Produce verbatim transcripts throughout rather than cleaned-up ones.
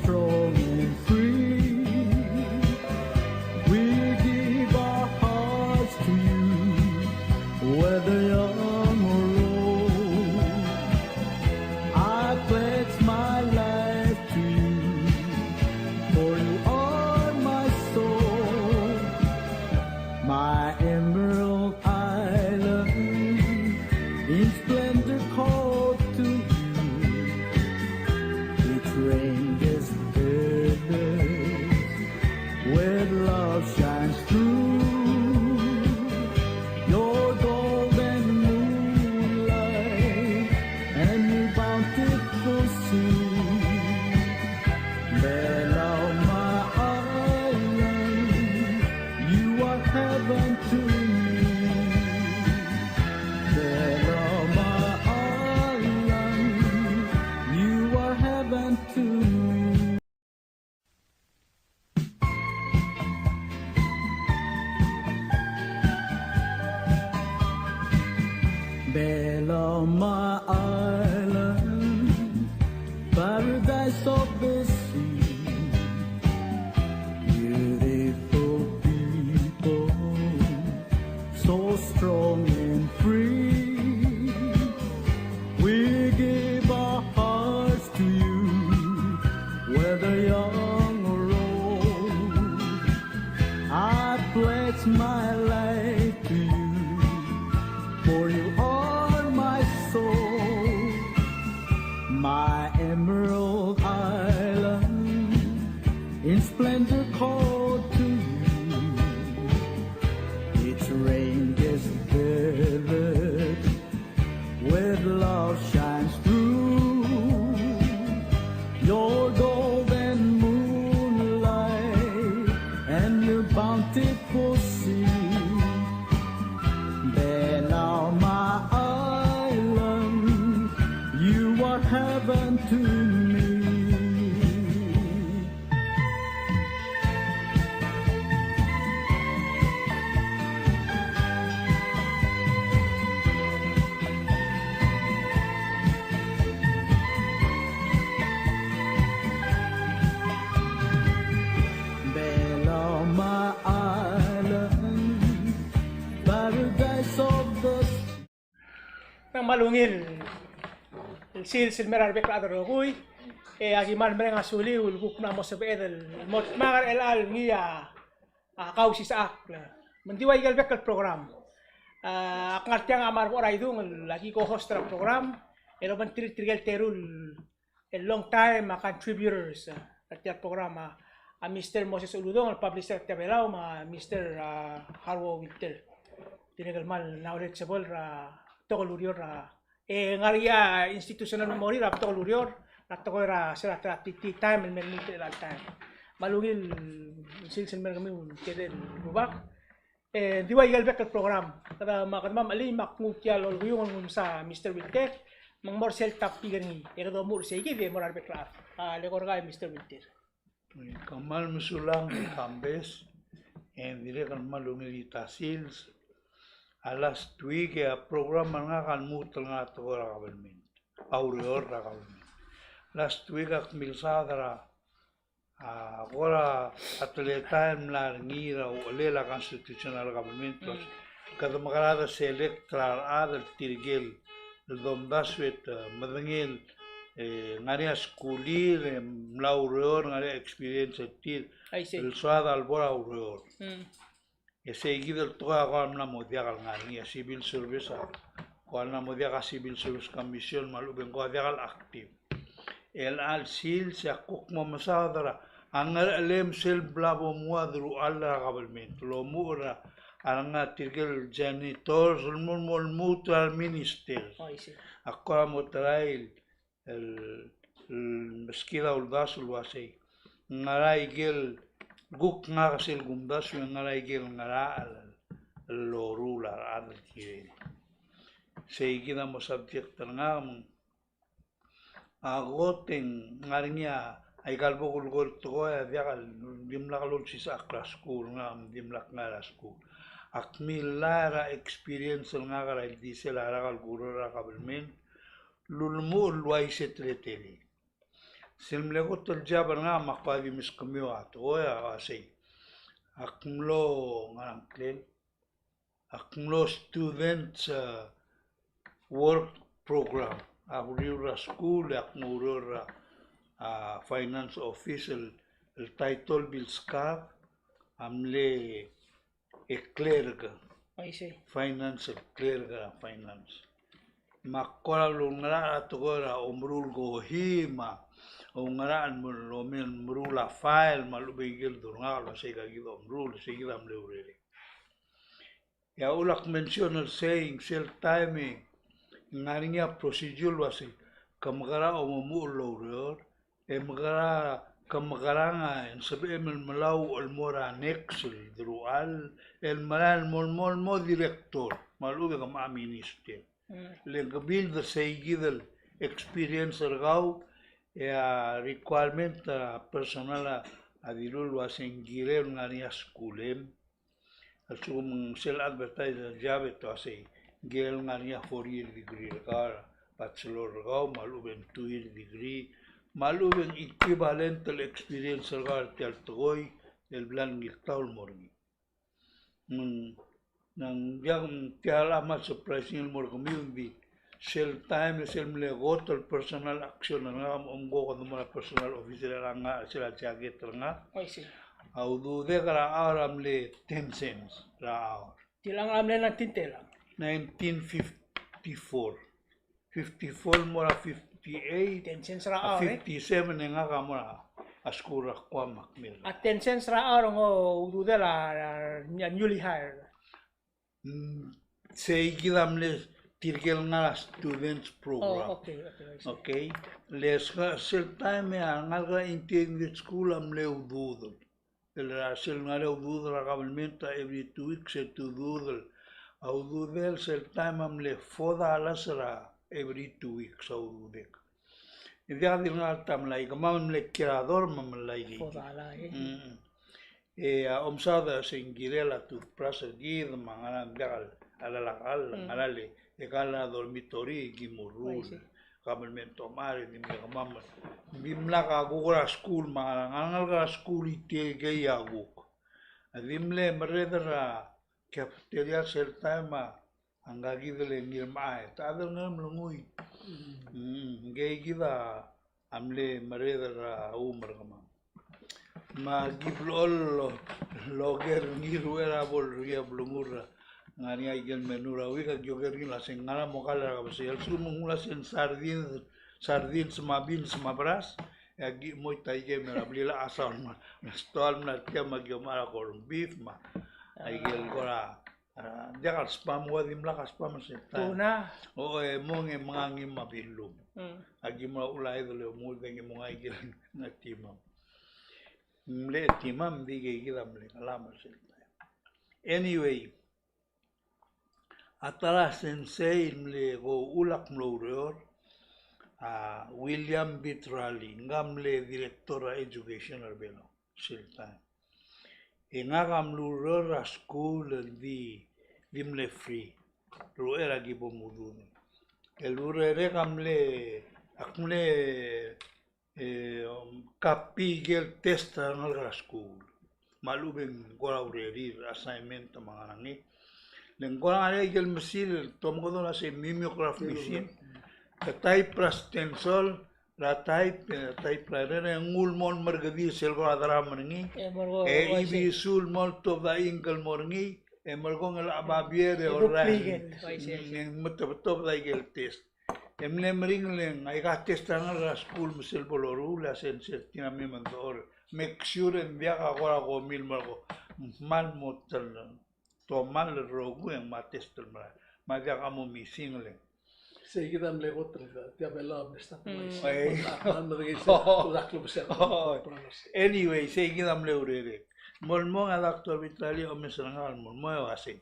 Strong and free, we give our hearts to you, whether young or old. I pledge my life to you, for you are my soul, my emerald island, in splendor called to you. Its range is endless, where love shines through. Your golden moonlight and your bountiful sea. Bella, my island, you are heaven to me. Bella, my island, you are heaven to me. Bella, my island, paradise of the sea. Beautiful people, so strong and free. We give our hearts to you, whether young or old. I pledge my life to you, for you are my soul, my emerald island, in splendor called to you. Its range is vivid, where love shines through. Your golden moonlight and your bountiful sea. Bella, my island, you are heaven to me. Bella, my island, paradise of the sea. Me ng kmal ungil el sils el mer a rebek el chad el rokui, e aki kmal mereng a suliu el kuk mla mo sebeched el mo dmak er chelecha el ngii a, a, Kausisechakl. Me ng di ua ikel bek el program. A, ak ngar tiang a Mark Oraidung el aki co-host er a program, el obengterir tirke el teru el el long time, a, contributors, a, er tia el program, a, a Mister Moses Uludong, el publisher er tia Belau, me a Mister, a, Haruo Winter. Tirke el kmal knowledgeable er a betok el ureor, a, e ngar er ngii a institutional memory er a betok el ureor, er a tekoi er a, se er a, er a tea time, el mei er tia el time. Me a ungil sils el mer kemiu el kired el rubak. E, ng di ua ikel bek el program. Kede ma, kede ma mechelii me ak nguu tia el olekiung el nguu el mesa Mister Wilter, me ng mo er sel topic er ngii, e kede omuchel er seikid e mo er a rebek el chad. A, le ko er ngii Mister Wilter. Kmal mesulang Kambes, e ng dirrek el kmal ungil el ta sils. A last week, e a program er ngak a lmuut el ngar er a tekoi er a government. A ureor er a government. Last week ak milsaod er a A, kora a teletael el mla er ngii er a uchelel a constitutional government, mm, kede mekerang e de select er a rechad el tirke el domdasu e te medengei el, e, ngar er ngii a skulir, e, mla oureor, ngar er ngii a experience er tir, I see, el soad a lebo er a ureor. Mm. E seikid el tekoi a ko el mla mo diak el ngar er ngii a civil service, a ko el mla mo diak a civil service commission me a lechub e ng ko a diak el active. Chelecha el sils e ak kuk mo mesaod er a ngerchelem sel bla bo mnguu a deruchall er a government, el omuchel er a, a rengar er tirke el janitors el mo, mo lmuut er a reminister. Oh, I see. Ak kora mo try el el, el meskid a uldasu el uasei, ngera ikel, kuk ngak sel kumdasu e ngera ikel ngerachel el loruul a rechad el kirel. Seikid a mo subject er ngak me ng, a kot e ng ngar er ngii a ikal bo kulekoi el tekoi a diak el dimlak lolsisechakl er a skuul, ngak a dimlak ngar er a skuul. Ak millai er a experience el ngak er a ildisel a rak el kureor er a government, el ulemuchel el uaisei e teletelel. Sel mle kot el job er ngak me ak kuk di meskemiu a tekoi a uasei, ak mlo ngerang klel, ak mlo students, eh, work program. Ak uriul er a skuul e ak mo oureor er a, ah, finance office el, el title Bill Skak a mle e clerk. I see. Finance, el clerk er a finance. Me ak kora mlo ngerachel a tekoi er a omeruul el kohi, me a oungerachel el mo, el omeruul a file, me a lechub e ng ikel dul ngak el uasei ka kid a omeruul, sei kid a mle urerek. E a uchul ak mention er sei, sel taem e ng ngar er ngii a procedure el uasei, ke mekerang a omemuchel el oureor, e mekerang, ke mekerang e ng sebechem el melai a uchul el mo er a next el deruchall, el merael el mo, mo, mo director, me a lechub e ke mo er a minister. Mm. Le ng build er sei kid el experience er kau, e a requirement er a personnel a, a dilu el uasei ng kirel ngar er ngii a skuulem, a lsekum ng sel advertise er a job e te uasei, ng kirel ngar er ngii a four year degree er kau, bachelor er kau, me a lechub e ng two year degree, me a lechub e ng equivalent el experience er kau er tia el tekoi el bla ngiltaul el mo er ngii. Me ng, ng diak, tia el kmal surprising el mo er kemiu, ng di sel taem e sel mle kot el personal action er ngak a mo omko kede mo er a personal officer er ngak, sel a jacket er ngak. I see. A ududek er a hour a mle ten cents er a hour. Tilang a mle nineteen, tilang? Nineteen fifty-four. Fifty-four el mo er a fifty-eight. Ten cents er a hour, e? Fifty-seven e ngak a mo er a skuul er a Guam me ak mle. A ten cents er a hour a ng ududel a, a, a newly hired. Mm, sei kid a mle tirke el ngar er a students program. Oh, okay, okay, I see. Okay. Le sel taem e a ngalek er a integrated school a mle ududel. El er a sel ngar er a ududel er a government a every two weeks e te ududel. A ududel sel taem a mle four dollars er a every two weeks a ududek. E diak di ngar er a ta el melai, kemam el mle kiei er a dorm me a melai. Four dollar, e. Mm. E a omsaod a se ng kirel a toothbrush er kid me a ngerang, diak el, a lak el, mm, ngerang le, e kall er a dormitory e ki mo rule. I see. Government a omechar e dimlak kemam, dimlak a kuk er a skuul me a ngalek er a skuul e tirkei a kuk. A di mle merreder er a cafeteria sel taem a ngka kid el ngii el mechai, te chad el ngerem el ngui. Mm, ngii kid a mle merreder er a chum er kemam. Me aki blechoel el oker er ngii er uchei er a bo er ngii a blengur er a, ngar er ngii a ikel menu er a week, aki oker er ngii el uasei ng ngera mo kall er a kebesei. A lsekum ng mla se ng sardines, sardines me a beans me a beras, e aki mo ita ikel me er a blil a saul me a stoal me a tia me aki omechar a corned beef me a ikel kora A, diak el spam, ua dimlak a spam er sel taem. Tuna. O, e, mong e menga ngii me a billum. Mm. Aki mo er a uchul a edei el mo, aki mo ngii a ikel ngetimam. Mle timam, di ikei kid a mle ngelam er sel taem. Anyway, a ta er a sensei el mle ko uchul ak mlo oureor, a, William Bitrali, ngka mle director er a education er a Belau sel taem. E ngak a mle oureor er a skuul el di, di mle free. Ruchei er a ki bo mududel. El urerek a mle, ak mle, e, copy ikel test er a rengalek er a skuul. Me a lechub e ng kora urerir, assignment me a ngerang e. Le ng kora ngar er ngii a ikel mesin, te omekedong el uasei mimeograph machine. Ke type er a stencil, er a type, e, typewriter, e nguu el mo merkedii sel kora drum er ngii. E, merekong, e, o, I see. Ibisu el mo tuobed a ink el mo er ngii, e merekong e locha babier e, e, all right. Duplicate, o, I see, I see. Mm, e metebetobed a ikel test. E mle meringel e ng aika test er a rengalek er a skuul me sel bo loruul, e a sensei er tir a mei me ng dechor. Make sure e ng diak a kora komi el merekong. Kmal mo tel. Te omall el rokui e ng mo test el merael. Me a diak a mo missing el. Sei kid a mle kot er tia Belau a mle start. Mm. Oi. Oi. Anyway, sei kid a mle urerek. Mo el mong e a Doctor Bitrali a omes er ngak el mo el mong e uasei,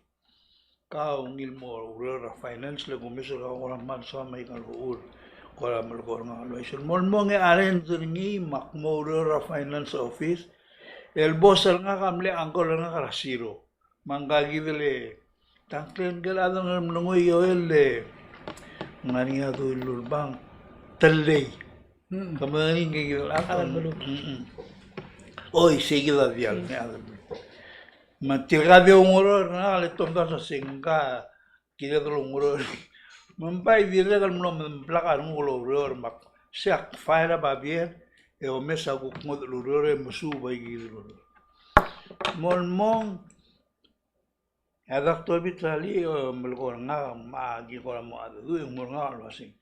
kau ungil mo oureor er a finance, le kumes er kau, kora kmal soam aika el uchul. Kora melekoi er ngak el uaisei. Mo el mong e arrange er ngii me ak mo oureor er a finance office. El boss er ngak a mle uncle er ngak er a Siro. Me ngka kid el, tang klengkel a chad el ngeremlengui, Joel, le ngar er ngii a dui el ulebang, Tellei. Mm. Te medengei ngike kid el chad. Chad el beluu. Mm, mm. Oi, sei kid a diak el, mm, chad el beluu. Me tirka di oungerechor er ngak, le tomdasu a se ngka kired el oungerechor. Me ng bai dirrek el mlo, me ng blak a renguk el oureor, me ak, se ak file a babier, e omes a kuk ngodech el ureor, e mesuub aike kid el ureor. Mo el mong, a Doctor Vitaly, e, melekoi er ngak, me aki kora mo a dedu, e ng mo er ngak el uasei.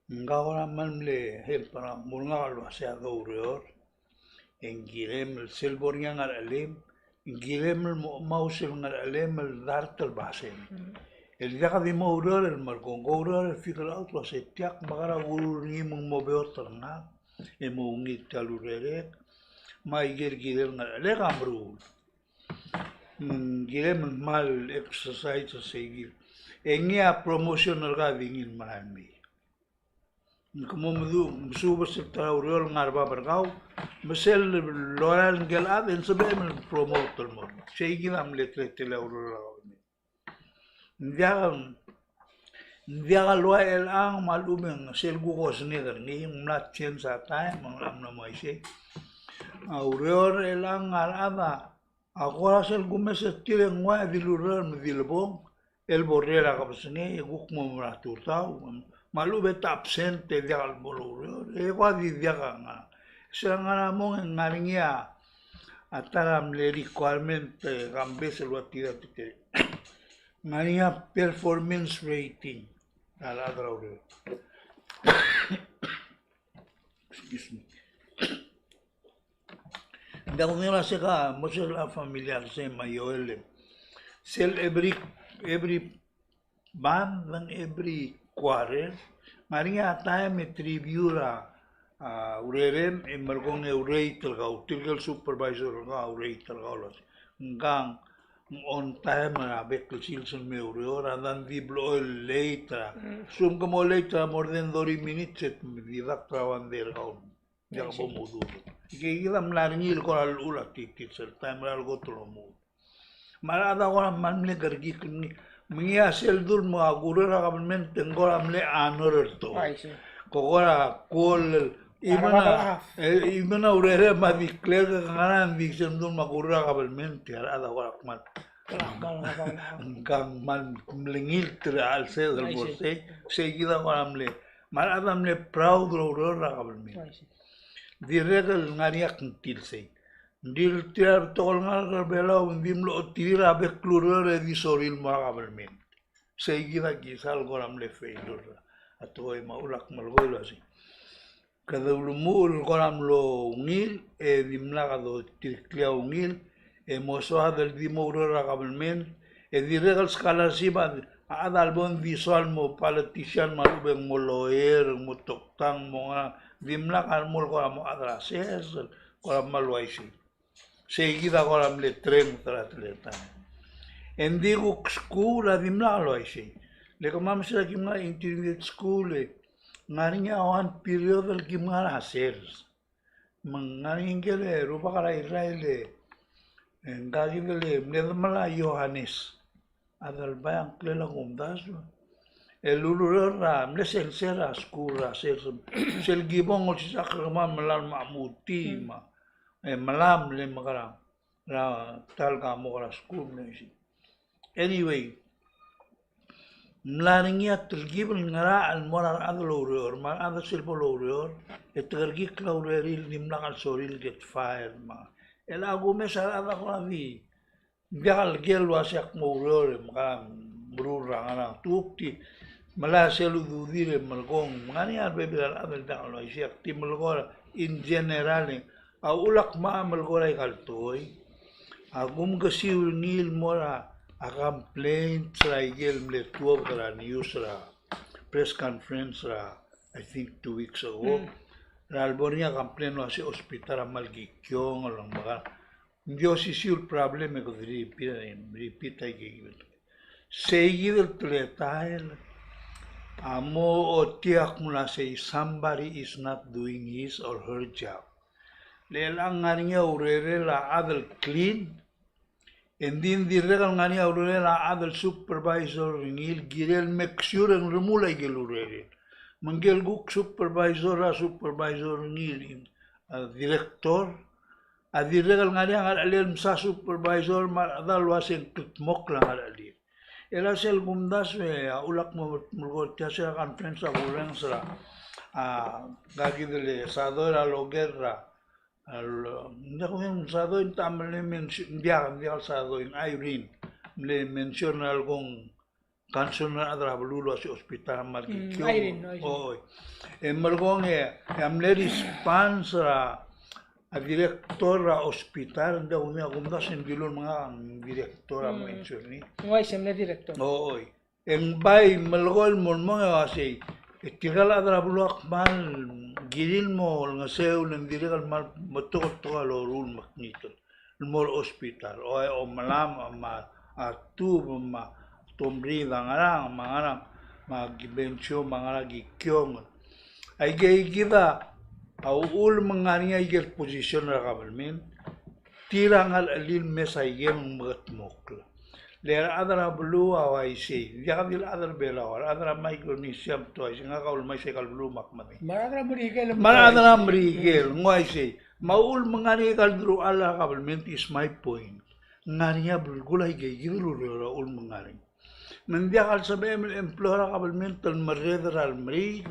Ngka kora mal mle help er ngak, mo er ngak el uasei a doureor. E ng kirem el sel bo er ngii a ngerechelem, ng kirem el mo, mo sel ngerechelem el dart el basem. Mm. El diak di mo oureor el merekong, ko oureor el figure out el uasei tia ak mekera kuruul er ngii me ng mo beot er ngak, e mo ungil tia el urerek, me aike el kirel ngerechelek a meruul. Me ng kirem el kmal exercise er sei kid. E ngii a promotion er kau a di ngii el merael mei. Ke mo medu, mesuub er sel ta er a ureor el ngar er a bab er kau, me sel lorael ngike el chad e ng sebechem el promote el mo. Sei kid a mle teletelel a ureor er a government. Ng diak, ng diak el ua chelechang me a lechub e ng sel kuk osenged er ngii, ng mla change a taem, me ng mla mo uaisei. A ureor er chelechang a rechad a A kora sel kumes er tir e ng ua e di lureor me di lebong, el bo er a kebesengei, e kuk mo mera tutau, me a lechub e te absent e diak el bo loureor, e kora di diak a ngar. Se a ngar er a mong e ng ngar er ngii a ta er a mle requirement, e, kambes el ua tia, tia, tia. Ng ngar er ngii a performance rating er a rechad er a ureor. Excuse me. Ng diak kudengei el uase ka, mo sel a familiar sei me a Joel e. Sel every, every month and every quarter, ng ngar er ngii a taem e te review er a, a, urerem, e merekong e rate er kau, tirke el supervisor er kau a rate er kau el uase. Ngkang, ng on time er a bek el sils el me oureor, a dang di blechoel late er a. Mm. Sum ke mo late er a more than thirty minutes, e te deduct er a one day er kau. Diak bo mo ududir. Ikei kid a mla er ngii el kora llechul a titir sel taem er a lekot el omuchel. Me a rechad a kora mal mle kerekikl, me ngii, me ngii a sel dul me a kureor er a kabelment e ng kora mle honor er tor. Ko kora kuoll el, even a, e, even a urerem a declare ke ngerang, ng di sel dul me a kureor er a kabelment, e a rechad a kora kmal. Ng kmal mlengilt er a chelsel el mo sei, sei kid a kora mle. Me a rechad a mle proud el oureor er a kabelment. Dirrek el ngar er ngii a kngtil sei. Ng di tir a betok el ngalek er a Belau, ng di mlo otirir a bek el ureor e di sorir el mo er a kabelment. Sei kid a kisa el kora mle failure. A tekoi me a uchul ak melekoi el uasei. Kede ulemuchel el kora mlo ungil, e dimlak a dotireklii a ungil, e mo soad el di mo oureor er a kabelment, e dirrek el scholarship a, a chad a lebo ng di soal mo politician me a lechub e ng mo lawyer, mo toktang, mo ngerang, dimlak a remo el kora mo chad er a sers, kora mal uaisei. Sei kid a kora mle trend er a teletael. E ng di kuk skuul a dimlak el uaisei. Le kemam sel kim ngar er a intermediate school e ng ngar er ngii a one period el kim ngar er a sers. Me ng ngar er ngii ngike el rubak er a Irrai el, e, ngka kid el mle demel a Johannes. A chad el bai a ngklel a kumdasu el ulureor er a mle sensei er a skuul er a sers. Sel kibong el olsisechakl er kemam el melalem a chemutii me a, e, melalem le mekerang er a ta el kamok er a skuul me a isei. Anyway, mla er ngii a telkib el ngerachel el mo er a rechad el oureor, me a rechad el sel bo loureor, e te kerekikl a urerir el dimlak el sorir el get fired me a. El a kumes a rechad a kora di Ng diak el ker el uase ak mo oureor e mekerang, meruul er a ngerang. Te kuk di melai a sel ududir e merekong, me ng ngar er ngii a rebebil el chad el diak el uaisei, ak di melekoi er a in general e. A uchul ak mo melekoi er aika el tekoi, a kumkesiu er ngii el mo er a complaints er aike el mle tuobed er a news er a press conference er a, I think, two weeks ago. Mm. Er a lebo er ngii a complain el uase hospital a kmal kikiongel el mekerang. Ng di osisiu el problem e kede repeat, repeat aike kid el. Sei kid el teletael a mo ochotii a kmo uasei somebody is not doing his or her job. Le chelechang ng ngar er ngii a urerel a chad el clean, e ng di ng dirrek el ngar er ngii a urerel a chad el supervisor er ngii el kirel make sure e ng remuul aike el urerel. Me ngike el kuk supervisor er a supervisor er ngii, a director, a dirrek el ngar er ngii a ngerchelel el msa supervisor me a rechedal el uase ng kldmokl a ngerchelir. E a sel kumdasu e a uchul ak mo melekoi er tia, se er a conference a kurrenges er a, a, ngka kid el sadoi er a loker er a, a, lo-, ng diak kung sadoi, ng ta mle mention, ng diak, ng diak el sadoi, ng Irene, mle mention er a lekong concern er a rechad er a beluu el uase hospital a kmal kikiong. Irene, oi. Oi. E melekong e, e a mle response er a, a director er a hospital, ng diak kung, a kumdasu e ng dilu el menga ng director a mo mention er ngii. Ng uaisei, mle director. Oi. E ng bai melekoi el mo el mong e uasei, e tirka el chad er a beluu a kmal kirir el mo olengeseu, le ng dirrek el kmal betok el tekoi a loruul el mekngit el mo er a hospital. Oi, omelam, me a tub, me a tomriid a ngerang, me a ngerang, me a ki bensio, me a ngerang, ki kiong. Aike kid a uchul me ng ngar er ngii aike el position er a government, tir a ngerchelir el mes aike el mekedmokl. Le a rechad er a beluu a uaisei, diak di el chad er a Belau, a rechad er a Micronesia me te uaisei, ngak a ulemais aika el beluu me ak medengei. Me a rechad er a Merikel, me a rechad er a Merikel, ng uaisei. Me a uchul me ng ngar er ngii aika el deruchall er a government is my point. Ng ngar er ngii a belkul aike kid el ureor a uchul me ng ngar er ngii. Me ng diak el sebechem el employ er a government el merreder er a remeriik,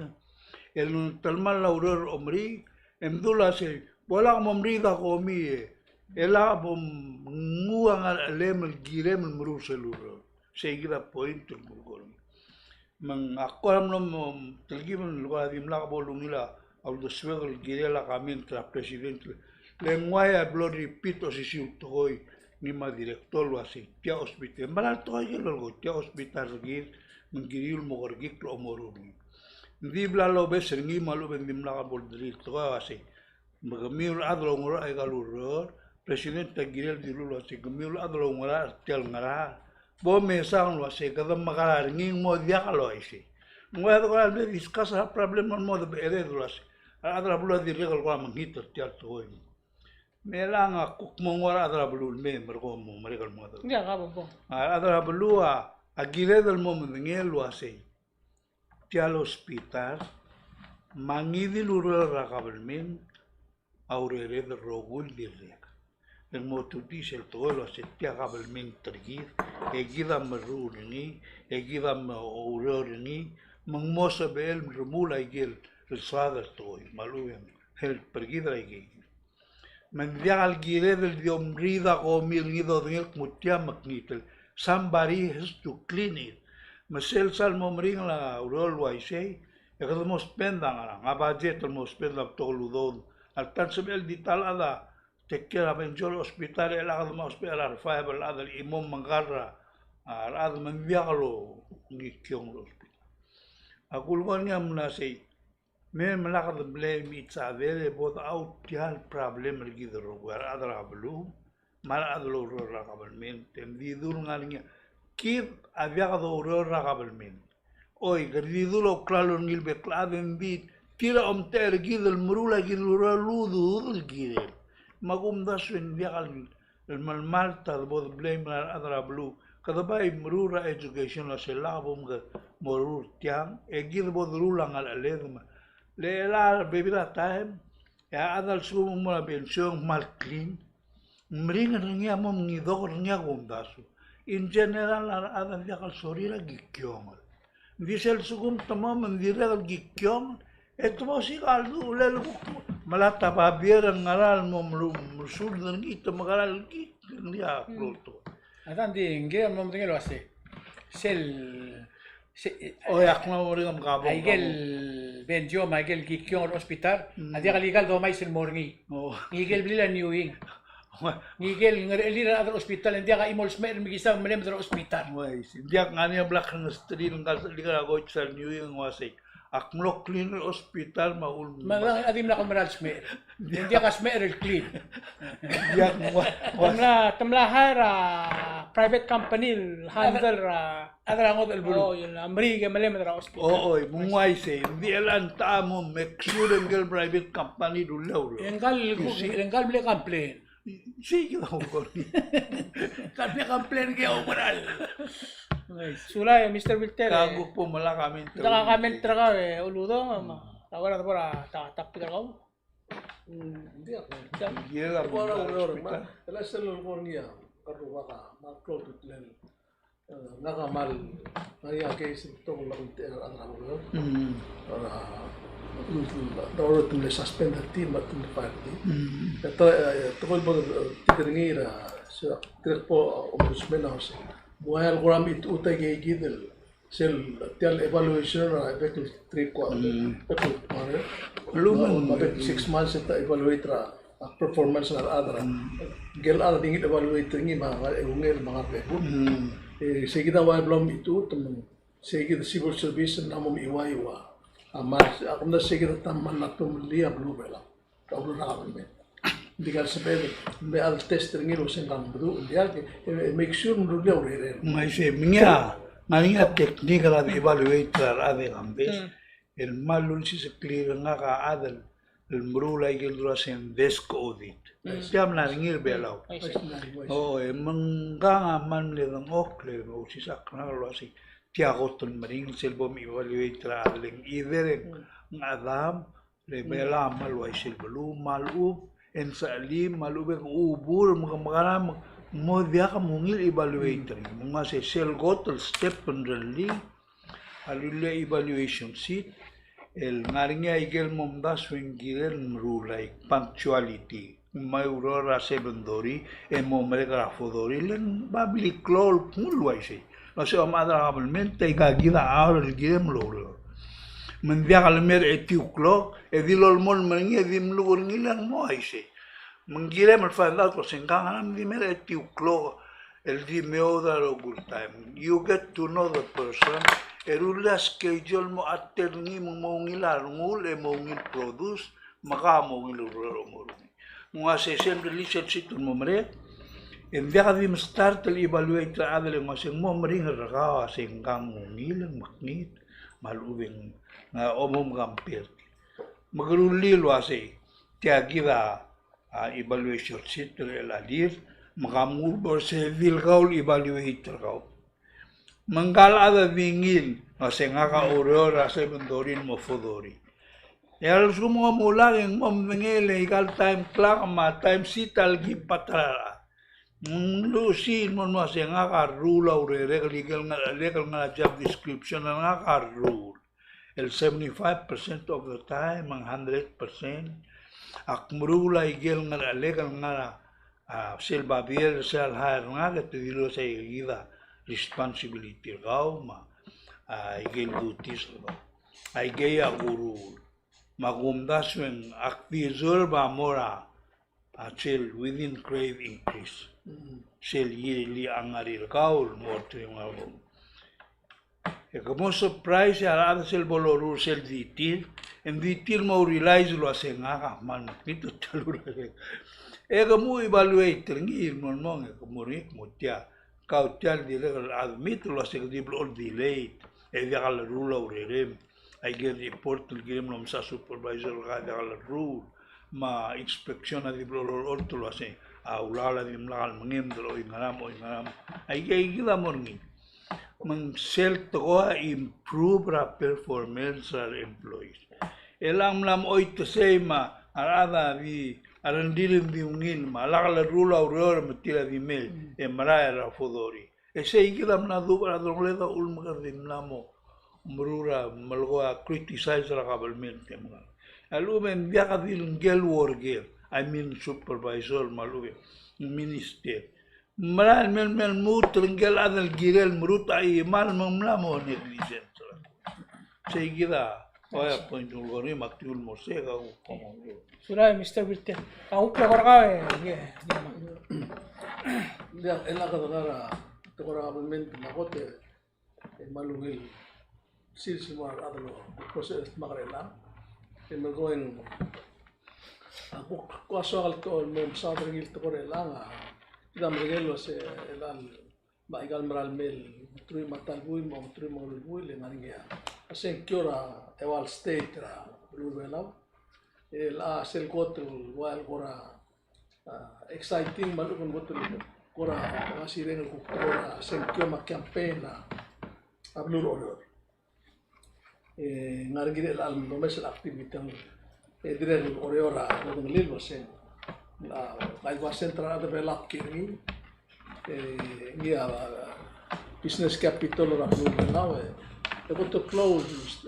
el telemall a ureor er a remeriik, e mdu el uasei, bo lak mo meriid a komi e, e lak bo mnguu a ngerchelem el kirem el meruul sel ureor. Sei kid a point el melekoi er ngii. Me ng ak kora mlo mo telkib el kora dimlak bo lungil a uldesuek el kirel a comment er a president. Le ng uai a blo repeat osisiu el tekoi ngii me a director el uasei tia hospital. Ng mera el tekoi aike el lolekoi, tia hospital er kid, me ng kiriu el mo kerekikl el omoruul er ngii. Ng di bla lobes er ngii me a lechub e ng dimlak bo ledulii el tekoi el uasei, me kemiu el chad el oungerachel aika el ureor, president a kirel dilu el uasei kemiu el chad el oungerachel er tia el ngerachel, bo mesang el uasei kede mekerang er ngii, ng mo diak el uaisei. Ng uai a de kora mle discuss er a problem el mo debechered el uasei a rechad er a beluu a dirrek el kora mekngit er tia el tekoi. Me chelechang a kuk mo nguu a rechad er a beluu el mei, me kom mo merek el mo dmu. Ng diak, a bo, bo. A rechad er a beluu a kired el mo medengei el uasei tia el hospital me a ngii di el ureor er a government a urered el rokui el dirrek. Ng mo tutii sel tekoi el uasei tia government er kid, e kid a meruul er ngii, e kid a mo oureor er ngii, me ng mo sebechel el remuul aike el soad el tekoi, me a lechub e ng help er kid er aike kid. Me ng diak el kired el di omriid a komi el ngii dodengei el kmo tia mekngit el, somebody has to clean it. Me sel sal mo meringel a ureor el uaisei, e kede mo spend a ngerang, a budget el mo spend a betok el udoud. A le ta el sebechel di ta el chad a take care er a eventual hospital, e chelecha kede mo ousbech er a revive el chad el chimo me ngkal er a, a rechad me ng diak longikiong el hospital. A kulekoi er ngii a mla sei, me, me lak de blame each other e bo dechaut tia el problem er kid el rokui, a rechad er a beluu me a rechad el oureor er a government, e ng di dul ngar er ngii. Kid a diak doureor er a government. Oi, kede di dul ouklalo er ngii el bek el chad, e ng di tir a omtechei er kid el meruul a kid el ureor el udoud el kirel. Me a kumdasu e ng diak el el melemalt a de bo de blame er a rechad er a beluu. Kede bai meruul er a education el uasei lak bo mke moruul er tiang, e kid bo deruul a ngerecheled me. Le chelecha a bebil er a taem, e a chad a lsekum ng mo er a pension me ng kmal clean, ng meringel er ngii a mo mengidokl er ngii a kumdasu. In general a rechad a diak el sorir a kikiongel. Ng di sel lsekum te mo me ng dirrek el kikiong, e te bo osiik a ldu-, ulel kuk, me lak a babier a ngera el mo melu-, mesuub er ngii, te mekerang el kik, ng di a klou el tekoi. A ta ng di, ng kirel mo medengei el uasei, sel, se-, o, yak mo mereng a mekabo, aike el mekabo. Benjo me aike el kikiong er a hospital, mm, a diak el ikal domais el mo er ngii. O. Ngike el blil a New Wing. Ngike el ngerechelir a rechad er a hospital, e ng diak a chimo el smecher el mekisang el melemed er a hospital. Uaisei, ng diak ngar er ngii a bla kngesterir ngka el sechelik er a koit sel New Wing el uasei, ak mlo clean el hospital me a uchul me a dimlak el mera el smecher. Ng diak a smecher el clean. Ng diak, ng ua-, te mla, te mla hire a private company el handle er a chad er a ngodech el beluu. O, a meriik e melemed er a hospital. O, oi, me ng uaisei, ng di chelechang te mo make sure e ngike el private company el uleul. E ngka el, e ngka el mle complain. Sei kid a ukor. Ka mle complain ke oumerang. Sulang, Mister Wilter. Ka kuk bo melai a comment. Melai a comment er kau e Uludong, me a ua er a debo er a ta-, topic er kau. Mm, ng diak. Ng diak. Ng diak. Ng diak. Ng diak. E le sel lolekoi er ngii a, ka rubak a, me a klou a ultutelel. E, ngak a kmal, ngak a case ng tong el lak ultechei er a rechad er a beluu. Mm. Er a, a, a, a, te mle suspend er tir, me te mle fire er tir. Mm. E te, e, te kuk bo, e, tirke er ngii er a, se, tirke el bo, ombudsman a uase. Ng ua el kora mechitechut a ikei kid el sel tia el evaluation er a bek el three quarter, mm, bek el quarter. Lumeng. Me a bek el six months e te evaluate er a, a, performance er a rechad er a. Mm. Ngike el chad a di ngii el evaluate er ngii me a ngar er a eungel me a ngar er a bebul. Mm. E, sei kid a ua el blo mechitechut me ng, sei kid a civil service a mla mo mechiuaiu a. A, me a, a kumdasu sei kid a ta el mla tomellii a beluu er a Belau. Ka beluu er a government. Ng di kal sebeched el me a test er ngii el uase ng kang meduch, ng diak, e, e, make sure ng rullii a urerel. Me isei, me ng ngar er ngii a technique el evaluate er a rechad e campaign. Mm. El kmal ulsiseklii er ngak a chad el meruul a ikel dua se ng desk audit. Mm. Tia a mla er ngii er a Belau. Mm. I see. O, e me ngkang a kmal mle dengchokl e osisechakl er ngak el uase tia kot el meringel sel bo mevaluate er a chad el either ng chedam, le Belau a kmal uaisei el beluu, me a lechub e ng sechelim, me a lechub e ke chubur, me ke mekerang, me ng mo diak a mo ungil evaluate er ngii. Me ng uase sel kot el step el rellii a rullii a evaluation sheet el ngar er ngii a ikel momdasu e ng kirel el meruul a punctuality. Ng mo oureor er a seven thirty e mo merek er a four thirty, le ng public law el knguu el uaisei. Ng uase a chad er a government a ika kid a hour el kirem el oureor. Me ng diak el mer eight o'clock e di lolemolem er ngii e di mluut er ngii, le ng mo uaisei. Me ng kirem el find out el uase ngkang a ngera me di mer eight o'clock el di meoud er a rokui el taem. You get to know the person, e rullii a schedule el mo attend er ngii me ng mo ungil a rengul e mo ungil produce, me ke mo ungil oureor el mo er ngii. Me ng uase sel release el sheet el mo merek, e ng diak di mstart el evaluate er a chad el uase ng mo meringel er kau a se ngkang ungil e ng mekngit, me a lechub e ng, a, om, om compare. Me ke rullii el uase tia kid a, a, evaluation sheet er chelecha el year, me ke mo er se di el kau el evaluate er kau. Me ngka el chad a di ngii el uase ngak a oureor er a seven thirty el mo four thirty. E a lsekum ng mo ulak e ng mo medengei el ikal time clock me a time sheet a le ki pater er a. Ng luchesii el mo uase ngak a rruul a urerek el ikel ngerechelek el ngar er a job description el ngak a rruul el seventy-five percent of the time, a hundred percent. Ak meruul a ikel ngerechelek el ngar er a, a, sel babier er sel hire er ngak e te dilu el uase aikakid a responsibility er kau me a, a, ikel duties er kau. Aikei a kuruul. Me a kumdasu e ng ak deserve a mo er a a sel within grade increase. Mm. Sel yearly a ngar er kau el mo er tir el ngar er kau. E ke mo surprise e a rechad sel bo loruul sel di tir, e ng di tir mo realize el uase ngak a kmal mekngit a ta el urerek. E ke mo evaluate er ngii el mo, mo, e ke mo er ngii el mo tia, kau tia el dirrek el admit el uase ke di blechoel delayed, e diak lerruul a urerem. Aike el report el kirem el omsa supervisor el ka diak lerruul, me a inspection a di blechoel olecholt el uase a ulaol a dimlak el mengemed el oingerang, oingerang. Aike, aikakid a mo er ngii. Me ng sel tekoi a improve er a performance er a re employees. E le ng mla mo choitesei me a rechad a di, a rengrir a di ungil, me a lak lerruul a ureor me tir a di mei, e merael er a four thirty. E sei kid a mla dubech er a delongeled a uchul me kede di mla mo meruul a melekoi a criticize er a government e mla. A lechub e ng diak di el ngike el worker, I mean supervisor me a lechub e ng minister. Merael el mei el, mei el lmuut er ngike el chad el kirel el merutech a chimal me ng mla mo negligence. Sei kid a, oi, a point el ulekoi er ngii me ak di ulemolsek a kuk. Sulang, Mister Wilter. A kuk tekoi er kau e, e, e. Ng diak, e le kede ngar er a tekoi er a government me a kot e, e kmal ungil sils el mo er a rechad el, el process el dmak er chelechang. E melekoi e ng, a kuk, kuk soak el tekoi el mo mesaod er ngii el tekoi er chelechang, a, kid a medengei el uase, e, el Me aika el mera el mei el truich me a ta el buil, me a truich me a ongeru el buil, e ng ngar er ngii a sengkio er a eua el state er a beluu er a Belau. E a sel kot el ua el kora, a, exciting me a lechub e ng kot el kora ngesireng el kuk kora sengkio me a campaign a a beluu er a Oreor. E ngar er ngii el domes el activity, e dirrek el Oreor a redengelii el uaseng a, a, a uaseng te develop er ngii, e ngii a, a business capital er a beluu er a Belau, e, e kot el klou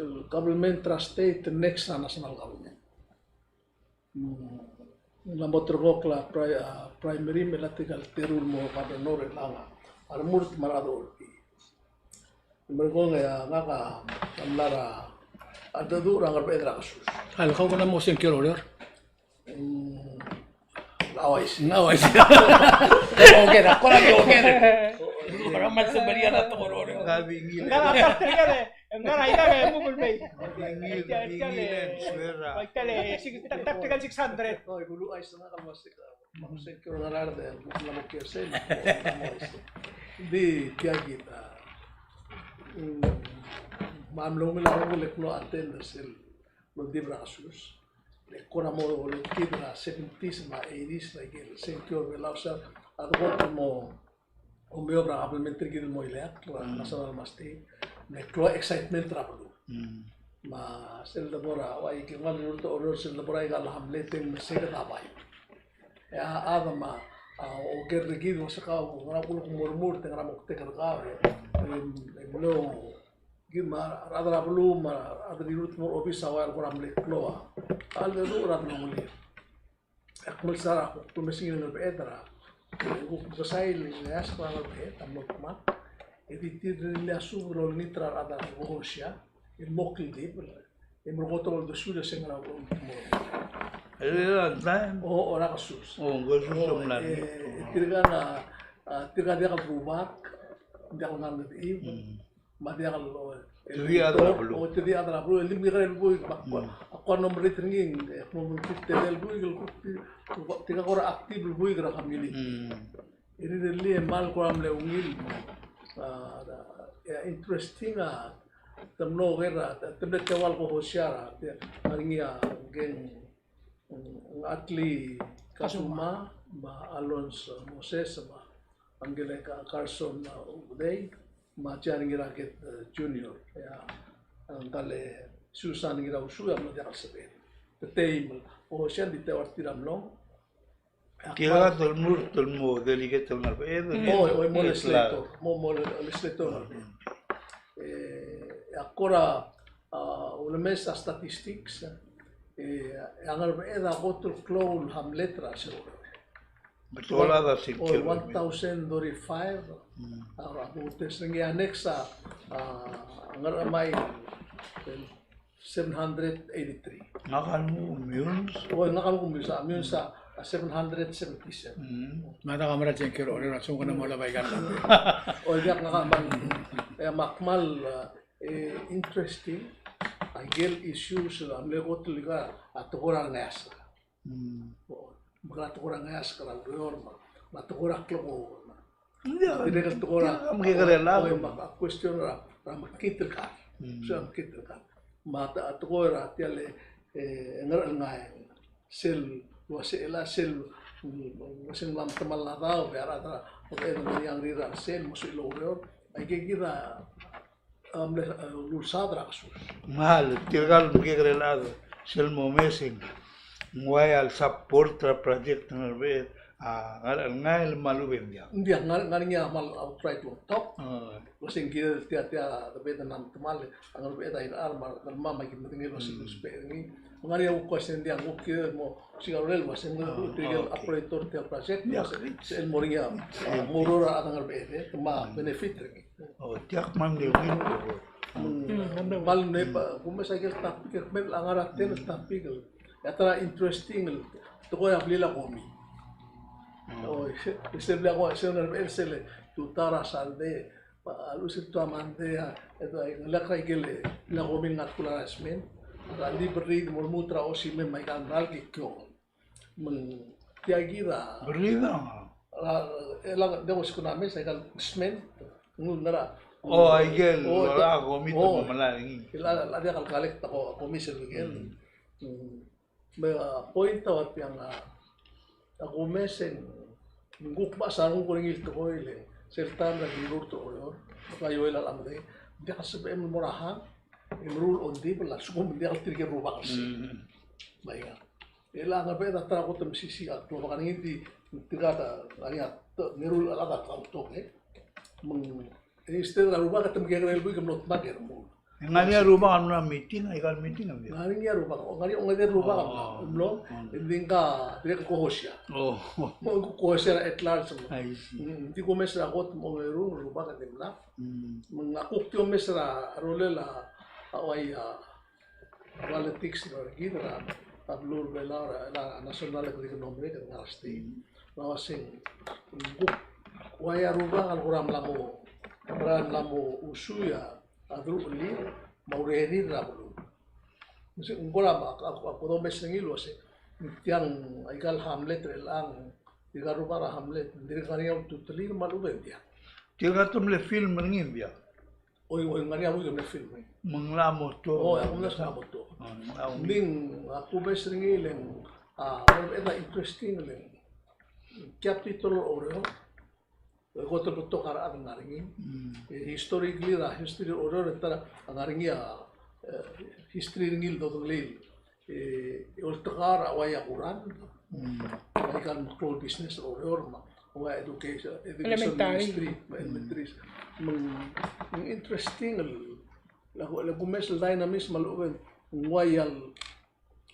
el government er a state next a national government. Mm, ng mla mo ulterekokl a pri-, a primary me a tirka el teru el mo governor er chelechang a remurt me a rechad er a Olbiil. Merekong e a ngak a mla er a cheldecheduch er a Ngerbeched er a Kesus. A le kau kede mo sengkio er a Oreor? Mm, ng uaisei. Ng uaisei. Oker, a kora oker. Kora mal semberia a tekoi er a Oreor. Ngara a part er kid e, ngara a ikang e muk el mei. Ngii, ngii, ngii, ngii, ngii, six, tactical six hundred. Oi, bulu ai sengak el masik. Di tia kid a, mm, me a mlo ungil a rokui el klou a attend er sel mlo dib er a Kesus. Le kora mo olengit er a seventies me a eighties er a ikel sengkio er a Belau, se a dekot el mo, mo meob er a kabelment er kid el mo ileakl er a national me a state. Me klou a excitement er a beluu. Mm. Me sel debo er a, ua ikel ngar er a Oreor, sel debo er a ikal hamlet e ng meseked a bai. E a chad me a, a, oker er kid el uase kau, ngera uchul me ke mo remurt, ngera moktek er kau, e, e, e mlo, kid me a rechad er a beluu me a rechad er a irurt el mo er a obis a ua el kora mle klou a cheldecheduch er a delongelir. Ak mle sal a kuk mesingir a Ngerbeched er a, e kuk kesai el ngeasek er a Ngerbeched a mlo kmal. E di tir el mle subed el olengit er a rechad er a Russia el mo kldibel. E merekong e te uldesuir e se ngera uchul me te mo. E, e, a time. O, er a Kesus. O, Kesus a mla. E, e tirka a, a, tirka a diak el rubak, diak el ngar er a Ngerbeched. Mm. Me a diak el, o, te di chad er a beluu. O, te di chad er a beluu, e di mekekerei el buik, me a kua, mm, a kua nomerate er ngii, e, nomerate el buik, el kuk di, tirka kora active el buik er a community. Mm. E rirellii e kmal kora mle ungil, a, a, e, interesting a, te mlo oker a, te mle teual ko Hosia er a, te, ngar er ngii a, ngii a, mm, Atli Kazuma, me a Alonso Moses, me a Angelica Carson, a, Ubedei, me a Jan Ngiraket, e, Junior, e a, ngkal Susan Ngirausu, a mlo diak el sebeched. Te teim el, o, Hosia a di teual er tir a mlo, Tirka a lmuut el mo delegate el Ngerbeched. Mm. O, o, mo legislator, mo, mo legislator. Mm. E, a kora, a, ulemes a statistics, e, a Ngerbeched a kot el klou el hamlet er a sel. Betok el chad a sel, o, one thousand thirty-five, mm, a, a voters er ngii. A next a, a, Ngerchemai, el seven hundred eighty-three. Ngak a lmuut Meyuns. O, ngak a lmuut Meyuns, a Meyuns a, a seven hundred seventy-seven. Mm. Me a dak a mera el sengkio er a Oreor, a lsekum kede mo er a bai kall. O, diak, ngak a kmal, e, me ak kmal, e, interesting a ikel issues el mle kot el ikal a tekoi er a rengeasek. Mm. O, me a tekoi er a rengeasek er a ureor, me a, me a tekoi er a klekool, me a, dirrek el tekoi er a, tia, mekekerei el chad. O, me a question er a, er a mekngit el kar. Mm. Sel mekngit el kar. Me a te-, tekoi er a tia el, e, ngerchelngael. Sel, uase el, sel, mm, uase ng mla metemall a daob, e a rechad er a, e, ng ngar er ngii a ngii er a sel, mo sebechir el oureor. Aike kid a a mle, e, lulsaod er a kesus. Kmal, tirka el mekekerei el chad, sel mo mesa, ng ua el support er a project er a Ngerbeched, a, ngar er ngii el kmal lobengterir. Ng diak, ngar, ngar er ngii a kmal outright el top. A. Uase ng kired el tia, tia, the better ng temall, a Ngerbeched a irechar me a rechedemam a ki medengei el uase ng ousbech er ngii. Me ng ngar er ngii a question, ng diak, ng kuk kired el mo, Osiik a rolel el uase ng, a, tirke el, okay, operator er tia el project, diak, uase sel mo er ngii a, a, mo oureor a rechad er a Ngerbeched, e te mo benefit er ngii. O, diak, me ng di ungil. Mm, kmal mle, mm, kumes a ikel topic, e kmal ngar er a ten el topic el, e a ta er a interesting el tekoi a blil a komi. Mm. O, sel blil a komi, sel Ngerbeched, sel tutau er a Sunday, a lluches el tua Monday, a, e, a, ngelekl er a ikel, e, blil a komi el ngar er a Kularasmen. A di berriid el mo lmuut er a Osimem me aika el mera el kikiong. Me ng tia kid a. Berriid a. A, e, a, diak, uase kuna mes, aika el smen. Ng ngar er a. O, aikel, o, a, komi, o, te mo melai er ngii. A, a, diak el collect a ko-, komi sel weekend. Mm. Mm. Me a point a ua tiang a, a kumes e ng kuk mesa a renguk er ngii el tekoi el, sel taem er a kirurt er a Oreor, a Ioel a lemedei, Ng diak a sebechem el mo er a hang, e meruul a ongdibel a lsekum ng diak el tirke el rubak el sei. Mm. Bai a. E le ng ngar er a bek a ta er a kot el mesisiich a klobak er ngii, di tirka a, a, a, te, meruul a, a, a, a, tok, e. Me ng, e, instead er a rubak e te mekekerei el buik e mlo dmak e remuul. Ng ngar er ngii a rubak el mla meeting, aika el meeting a. Ng ngar er ngii a rubak, ng ngar er ngii a ongedei el rubak el mla, oh, mlo, oh, e ng di ngka dirrek el co-host er a. Oh. Mo co-host er a at large. I see. Mm, ng di kumes er a kot me a ongerung el rubak e dimlak. Mm. Me ng a kuk di omes er a rolel a, a uai a, politics er kid er a, a beluu er a Belau er a, er a national economic er a state. Mm. Me a uasei ng kuk uai a rubak a kora mla mo, kora mla mo usuiu a, a deruchellir me a urerir er a beluu. Ng kora me a, a, a kuk domes er ngii el uasei, tiang aika el hamlet er chelechang, tirka el rubak er a hamlet, ng dirk ngar er ngii a ultutelir me a lechub e ng diak. Tirka te mle film er ngii, ng diak. Oi, oi, ng ngar er ngii a buik el mle film er ngii. Me ng mla mo tuo. Oh, a kumdasu e ng mla mo tuo. Oh, ng mla mo. Ng di a kumes er ngii le ng, a, a interesting le ng capital er a Oreor. E kot el betok a rechad el ngar er ngii. Mm. E, historically, er a history er a Oreor, e ta er a ngar er ngii a, e, history er ngii el dodengelii. E, e oltekau er a uai a kuran. Mm. Aika el meklou el business er a Oreor me a uai a education, education, elementary, ministry, me a, mm, elementaries. Me ng, me ng interesting el, le, le kumes el dynamics me a lechub e ng uai el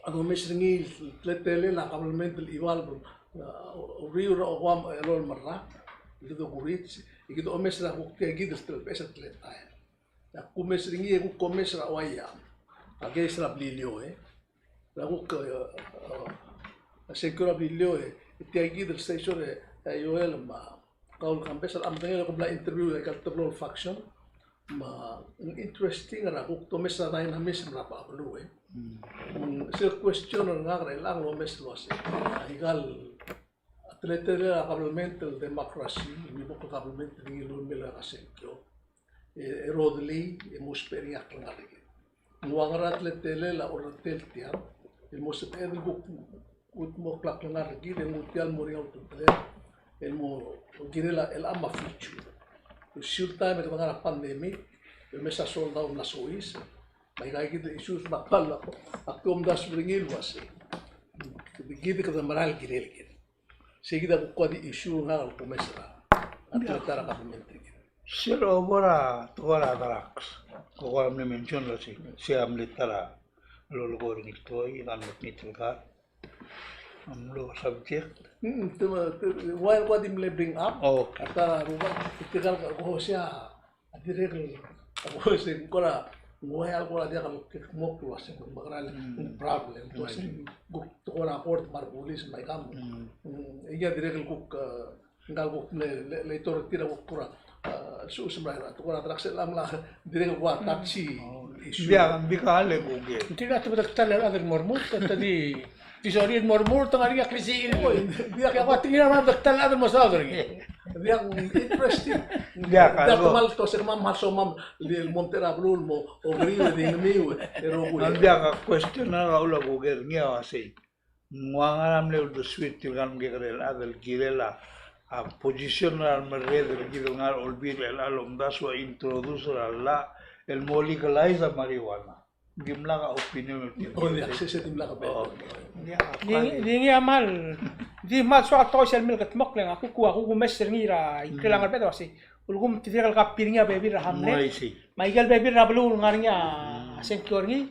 a domes er ngii el teletelel a kabelment el evolve, a, uriul er a Guam el elolem el rak, el kede kurits, e kede omes er a kuk tia kid el teletelel a teletael. A kumes er ngii e kuk kumes er a uai a, a case er a Beliliou, e. Er a kuk, e, e, a sengkio er a Beliliou, e, tia kid el session e, e, Joel me a Kau el Kambes, a medengei el kuk mla interview er aika el teblo el faction. Me ng interesting er a kuk domes a dynamism er a beluu, e. Mm. Me ng sel question er ngak er chelechang el omes el uasei, aika el teletelel a government el democracy, el mle bo el government el ngiluu el mei er a sengkio, e, e rodelii, e mo ousbech er ngii a klengar er kid. Ng ua ngera teletelel a orretel tiang el mo sebeched el kuk, kuk mo kleklengar er kid, e nguu tia el mo er ngii a ultutelel el mo kirel a, el a mo future. Sel taem e kede ngar er a pandemic, e mesa soldau el mla soiseb. Me aika kid el issues me ak kmal, ak omdasu er ngii el uasei, kid, kid kede mera el kirel kid. Sei kid a kuk ua di issue er ngak el kumes er a, a, ia, teletelel a government er kid. Sel obo er a tekoi er a drugs, kuk kora mle mention el uasei, sei a mle ta er a lolekoi er ngii el tekoi, e ng mekngit el kar a mlo subject. Mm, te, te, ua el kuk di mle bring up. Oh, okay. A ta er a rubak, tirka el ko, ko, sei a A dirrek el, a ko se ng kora, ng ua el kora diak el kuk mo el uasei ng mekerang el problem, ko se ng kuk tekoi er a court me a rebulis me aika. Mm. Mm, e a dirrek el kuk, eh, ngka el kuk le, le, le tor tir a kuk kora, eh, su, se mera el tekoi er a drugs el mla dirrek el kuk touchy issue. Ng diak, ng diak a le kuk e. Ng diak a te bedektel el chad el mo remurt, te di Di sorir el mo remurt, te ngar er ngii a klisichir. Oi, diak. Ke kuk tingir a mla dektel a chad el mo saod er ngii. Diak, interesting. Diak, diak, algo. Kmal to se kemam, kmal somam el mo omtechei er a beluu el mo, o, ungil e di ngemiu e rokui. Ng diak a question er a uchul a kuker er ngii a uasei, ng ua ngera a mle uldesuir tirka el mekekerei el chad el kirel a, a position er a remerreder er kid el ngar er a Olbiil er chelecha el omdasu a introduce er a llach el mo legalize a marijuana. Dimlak a opinion er tir. O, diak, se, se dimlak a opinion. O, diak. Di, di ngii a kmal, di kmal soak el tekoi sel mle kldmokl e ng a kuk, a kuk omes er ngii er a ikrel a Ngerbeched el uasei, ulekum te dirrek el copy er ngii a bebil er a hamlet. Me aike el bebil er a beluu el ngar er ngii a sengkio er ngii.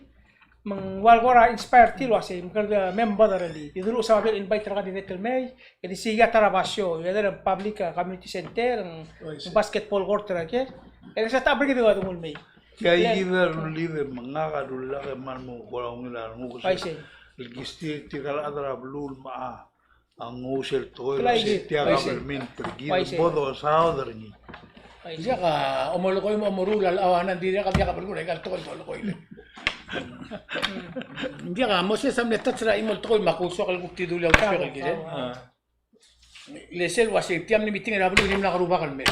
Me ng ua el kora inspire tir el uasei, me kede, me ng bother el di, di dulu se a babier el invite er kau dirrek el mei, e di sei a ta er a basio, either public, a, community center, ng basketball court er a ker. E di se ta er a break e di ua dengul mei. Tia kid a rullii e me ngak a rullak e kmal mo kora ungil a renguk. Uaisei. El kistir tirka el chad er a beluu el mla, a, nguu sel tekoi el uasei tia government er kid, bo dosaod er ngii. Uaisei. Diak a omolekoi me a omeruul a llach a uaisei, ng dirrek a diak a belkul a ikal tekoi el dolekoi le. Diak a Moses a mle touch er a chimo el tekoi me a kuk soak el kuk di dulii a uldesuek el kirel. Le sel uasei tia mle meeting er a beluu e dimlak a rubak el mei.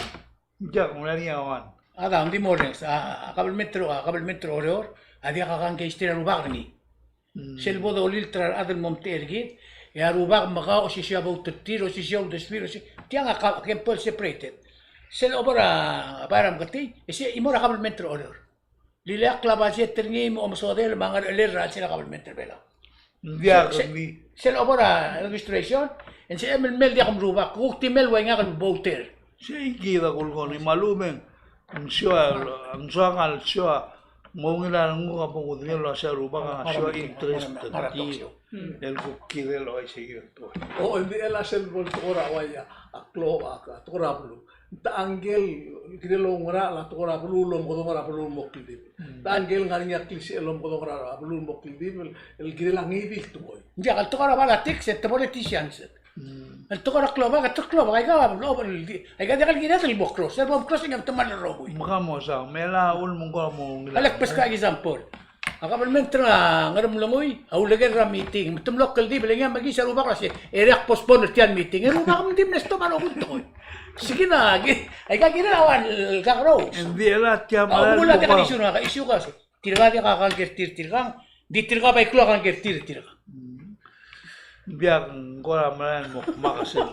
Diak, ng mla er ngii a one. A da, ng di mo er ngii, a, a kabelment er, a kabelment er a Oreor a diak a kangkei er tir a rubak er ngii. Mm. Sel bo dolilt er a rechad el mo omtechei er kid, e a rubak me kau a osisiu a vote er tir, osisiu a uldesuir, osisiu, tiang a ka, kempo el separated. Sel obo er a bai er a meketii, e sei a chimo er a kabelment er a Oreor. Lilia a klabasiet er ngii me omesodel me a ngerechelel er a chelsel a kabelment er a Belau. Ng diak. Sel, sel obo er a registration, e ng sebechem el mei el diak mrubak, kuk di mei el ua ngak el voter. Sei kid a kulekoi me a lechub e ng sioa, ng soak el sioa, ng mo ungil a renguk a bo kudengei el uasei a rubak a sioa interest er tir el kuk kirel el uaisei kid el tekoi. O, ng di el a sel bo el tekoi er a uaia, a klo, a tekoi er a beluu. Ng techa ngike el kirel oungerachel a tekoi er a beluu el omekedong er a beluu el mo kldibel. Ng techa ngike el ngar er ngii a klisichel el omekedong er a beluu el mo kldibel, el kirel a ngii di el tekoi. Ng diak el tekoi er a politics e te politicians. El tekoi er a klobak, e te klobak, aika, aika diak el kired el mo cross, el bo mcross e ng temal el rokui. Me ka mo sa, me a uchul me ng ko mo ungil. A lak beskak a example. A kabelment er a Ngeremlengui a uleker er a meeting, me te mlo kldibel e ngii a mekiis a rubak el uasei, e riak postpone er tia el meeting, e rubak me ng di mle stop a rokui el tekoi. Sei kid a, aika kirel a ua el kakerous. Ng di el a tia a mera el issue er ngak, issue er ngak a sei. Tirka diak a kangkei er tir tirkang, di tirka bai klou a kangkei er tir tirkang. Ng diak, ng kora merael el mo kmak a sel.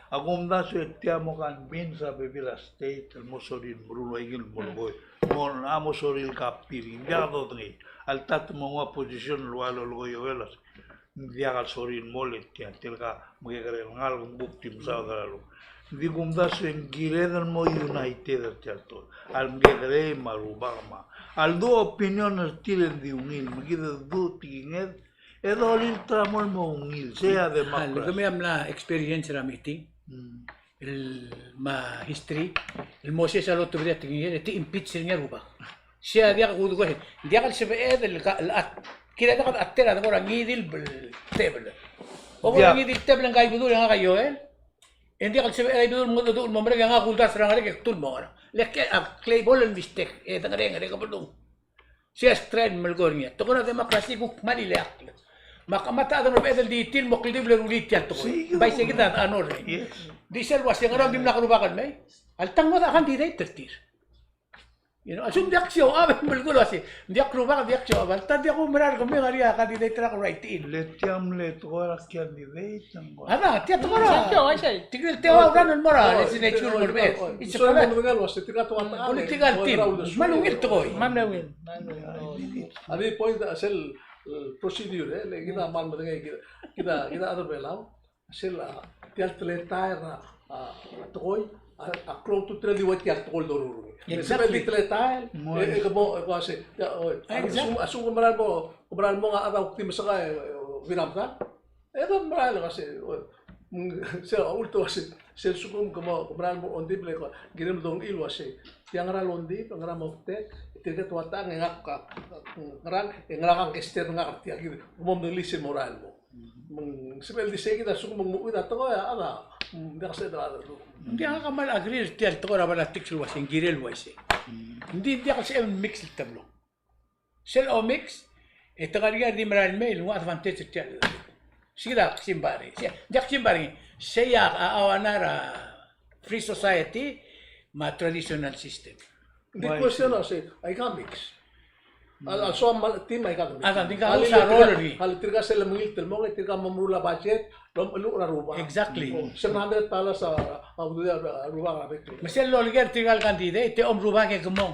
A kumdasu e tia mo convince a bebil er a state el mo sorir el meruul aike el melekoi. Mo, a mo sorir el kapir, ng diak dodengei. Alta te mo nguu a position el ua lolekoi a Oreor. Ng diak el sorir el mo le tia, tirka mekekerei el ngalek me kuk di mesaod er a lechub. Ng di kumdasu e ng kired el mo united er tia el tekoi. A remekekerei me a rubak me a ldu opinion er tir e ng di ungil, me kid a ldu tekinged, e dolilt er a mo el mo ungil, sei a democracy. Kemiu a mla experience er a meeting. Mm. El me a history, el Moses a lotobedii a tekingel, e te impeach er ngii a rubak. Sei a diak kudengei, diak el sebeched el ka, el at, kid a diak el at er a dengor a ngii di el tebel. Obo er a ngii di el tebel e ng ka Ibedul e ngak a Joel. E ng diak el sebeched a Ibedul el mengedecheduch el mo merek e ngak a uldasu er a ngerek e kdu el mo ngerang. Le ke a kleboll el mistake, e dengerenger e ke belung. Sei a strain el melekoi er ngii. Tekoi er a democracy kuk kmal ileakl. Me ak mata a dengarbeched el di tir el mo kldibel e rullii tia el tekoi. Bai sei kid a honor. Yes. Di sel uasei ngera ng dimlak a rubak el mei. Alta ng ngodech a candidate er tir. You know, a lsekum ng diak show up, e melekoi el uasei ng diak rubak, ng diak show up. Alta ng diak oumera er kemiu e ngar er ngii a candidate er a write-in. Le tia mle tekoi er a candidate. Ada, tia tekoi er a. Sengkio, aisei. Tirke el teua a run el mo er a legislature el mo er a. It's a political team. Me a ungil tekoi. Me a ungil. A di point a sel, eh, procedure, eh, le kid a kmal medengei, kid a, kid a, kid a chad er a Belau. Sel, ah, tia el teletael er a, ah, tekoi, ah, a klou a ultutelel el di ua tia el tekoi el doruul. Exactly. Sebechel di teletael, e, e ke mo, e ke uasei, tia, o, exactly. A lsekum, a lsekum ke merael mo, ke merael mo ngak a chad a kuk di mesekau e, e, Biramta. E ke merael el uasei, o, mm, sel, a ultutelel uasei, sel lsekum ke mo, ke merael mo ongdibel e ke, kirem el dongiil el uasei. Tia ngera el ongdibel, ngera mo tek, tirke te ua tang, e ngak a, ngerang, e ngera a kangkei er ngak er tia, kid, ke mo medengelii sel mo merael mo. Me ng sebechel di sei kid a lsekum ng mo chuid a tekoi a, a, mm, ng diak sebeched el, mm. Ng diak, ngak a kmal agree er tia el tekoi er a politics el uasei ng kirel el uaisei. Ng di, ng diak el sebechem el mix el teblo. Sel omix, e te ngar er ngii a di merael mei el nguu a advantage er tia el. Sei kid a ksimbai er ngii. Sei, ng diak ksimbai er ngii. Sei a, a, a ua ngera a free society me a traditional system. Di question a sei, aika mix. A, a soam me a team aika mix. A, tirka a role er ngii. A le tirka sel lemengilt el mong, e tirka mo meruul a budget, el omecheluch er a rubak. Exactly. O, seven hundred dollars a, a ududir a rubak er a bek. Me sel lolekoi er tirka el candidate, te omrubak e ke mong.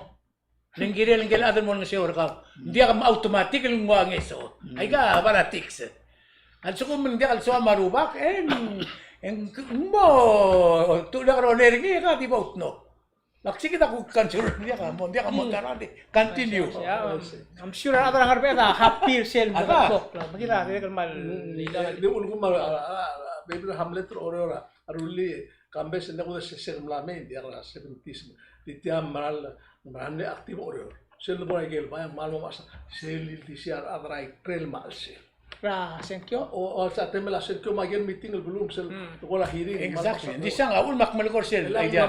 Le ng kirel ngike el chad el mo olengeseu er kau. Ng diak me automatic el nguu a ngeso. Aika politics. A lsekum ng diak el soam a rubak, e ng, e ng mo, tuleak er a oner er ngii, e ka di vote no. Ak sei kid a kuk concern er ngii, a mo, ng diak a mo ta er a di continue. Yeah, um, I'm sure a rechad er a Ngerbeched a happy er sel. Ada. Me kid a dirrek el kmal. Mm, di ulekmo a, a, a, bebil er a hamlet er a Oreor a rullii, Kambes, e ng diak kudengei sel, sel mla mei, ng diak er a seventies. Di tia mera el, mera el mle active er a Oreor. Sel debo er a ikel bai, ng kmal mo mechas, sel ildisii a rechad er a ikrel me a chelsel. Er a sengkio? O, o, sel temel a sengkio me a ikel meeting el beluu me sel, tekoi er a hearing. Exactly. Ng di sang, a uchul me ak melekoi er sel idea.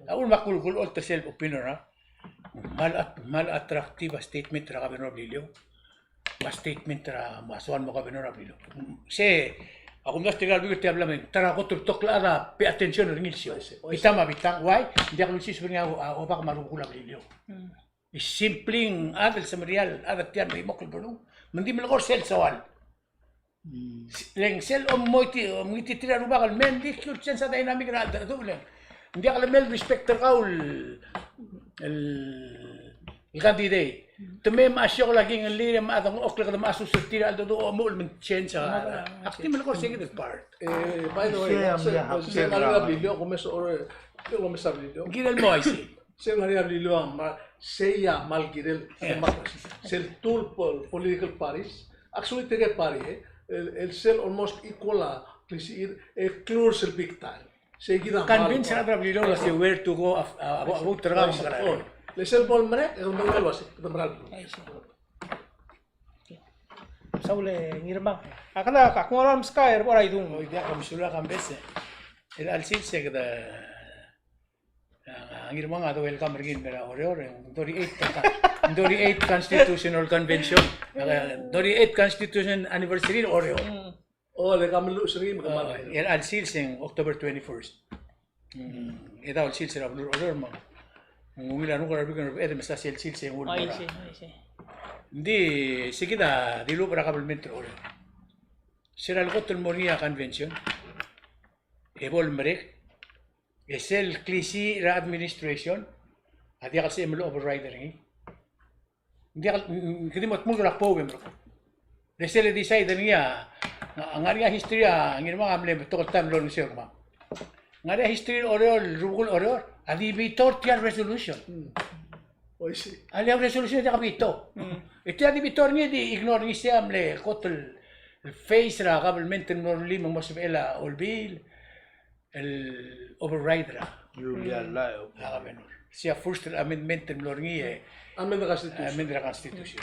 A uchul me ak kul, kul, kul, sel opinion er a. Kmal at-, kmal attractive a statement er a governor er a Beliliou. Me a statement er a, me a soal mo governor er a Beliliou. Se, a kumdasu tirka el bebil er tia el bla mei, ta er a kot el betok el chad a pay attention er ngii el show. Bitang me a bitang, why? Ng diak lulusbech er ngii a, a, Obak me a rubekul a Beliliou. E simply ng chad el semeriar el chad er tia el mei mokl el beluu. Me ng di melekoi er sel soal. Le ng sel omngiti-, omngititir a rubak el mei, ng di kuk change a dynamic er a cheldecheduch, le ng Ng diak lemei el respect er kau el, el, el candidate. Te mei me a siokel a kingellir e me a dengchokl e kede mechas a userir a cheldecheduch e omuchel me ng change a. Ak di melekoi er se kid el part. Eh, by the way, se, se ngar er ngii a Beliliou, kom mesa Oreor, kom mesa Beliliou. Ng kirel mo uaisei. Se ngar er ngii a Beliliou a kmal, sei a kmal kirel, sel tool po-, political parties. Actually, tirke el party, eh, el, el sel almost equal a klisichir, e klou sel big time. Sei kid a kmal. Convince er a rechad er a Beliliou el uasei where to go, a, a, a, a vote er kau me a kora. Le sel bo lemerek, e kede merael el uasei, kede merael. Saul e Ngirmang. A kede, ak nguu a meskau er a bo er a idung. Oi, diak, kom sulang, kom bese. El chelecha el sils e kede, a, Ngirmang a de welcome er ngii el mei er a Oreor, e ng thirty-eight, ng thirty-eight Constitutional Convention. A, thirty-eight Constitution Anniversary er a Oreor. Mm. O, le ka meluches er ngii me kmal. O, el chelecha el sils e ng October twenty-first. Mm, e daob el sils er a beluu er a Oreor me ng ungil a renguk er a Republic er a Belau, e de mesa sel sils e ng ungil. Oi, er a. Sei, oi, sei. Ng di, se kid a dilubech er a kabelment er a Oreor. Se er a lekot el mo er ngii a convention, e bo lemerek, e sel klisiich er a administration a diak el sebechem el override er ngii. Ng diak, ng, ng, kede mo tmuu er a power er kau. Le sel decide er ngii a, ng ngar er ngii a history a Ngirmang a mle betok el taem el olengeseu er kemam. Ng ngar er ngii a history er a Oreor, rubekul Oreor, a di veto er tia el resolution. Mm. Oi, sei. A le resolution a diak a veto. Mm. E tia di veto er ngii e di ignore er ngii, sei a mle kot el, el phase er a kabelment el mlo rullii me ng mo sebechel a Olbiil el override er a, a governor. Sei a first amendment el mlo er ngii e. Amend the Constitution. Amend the Constitution.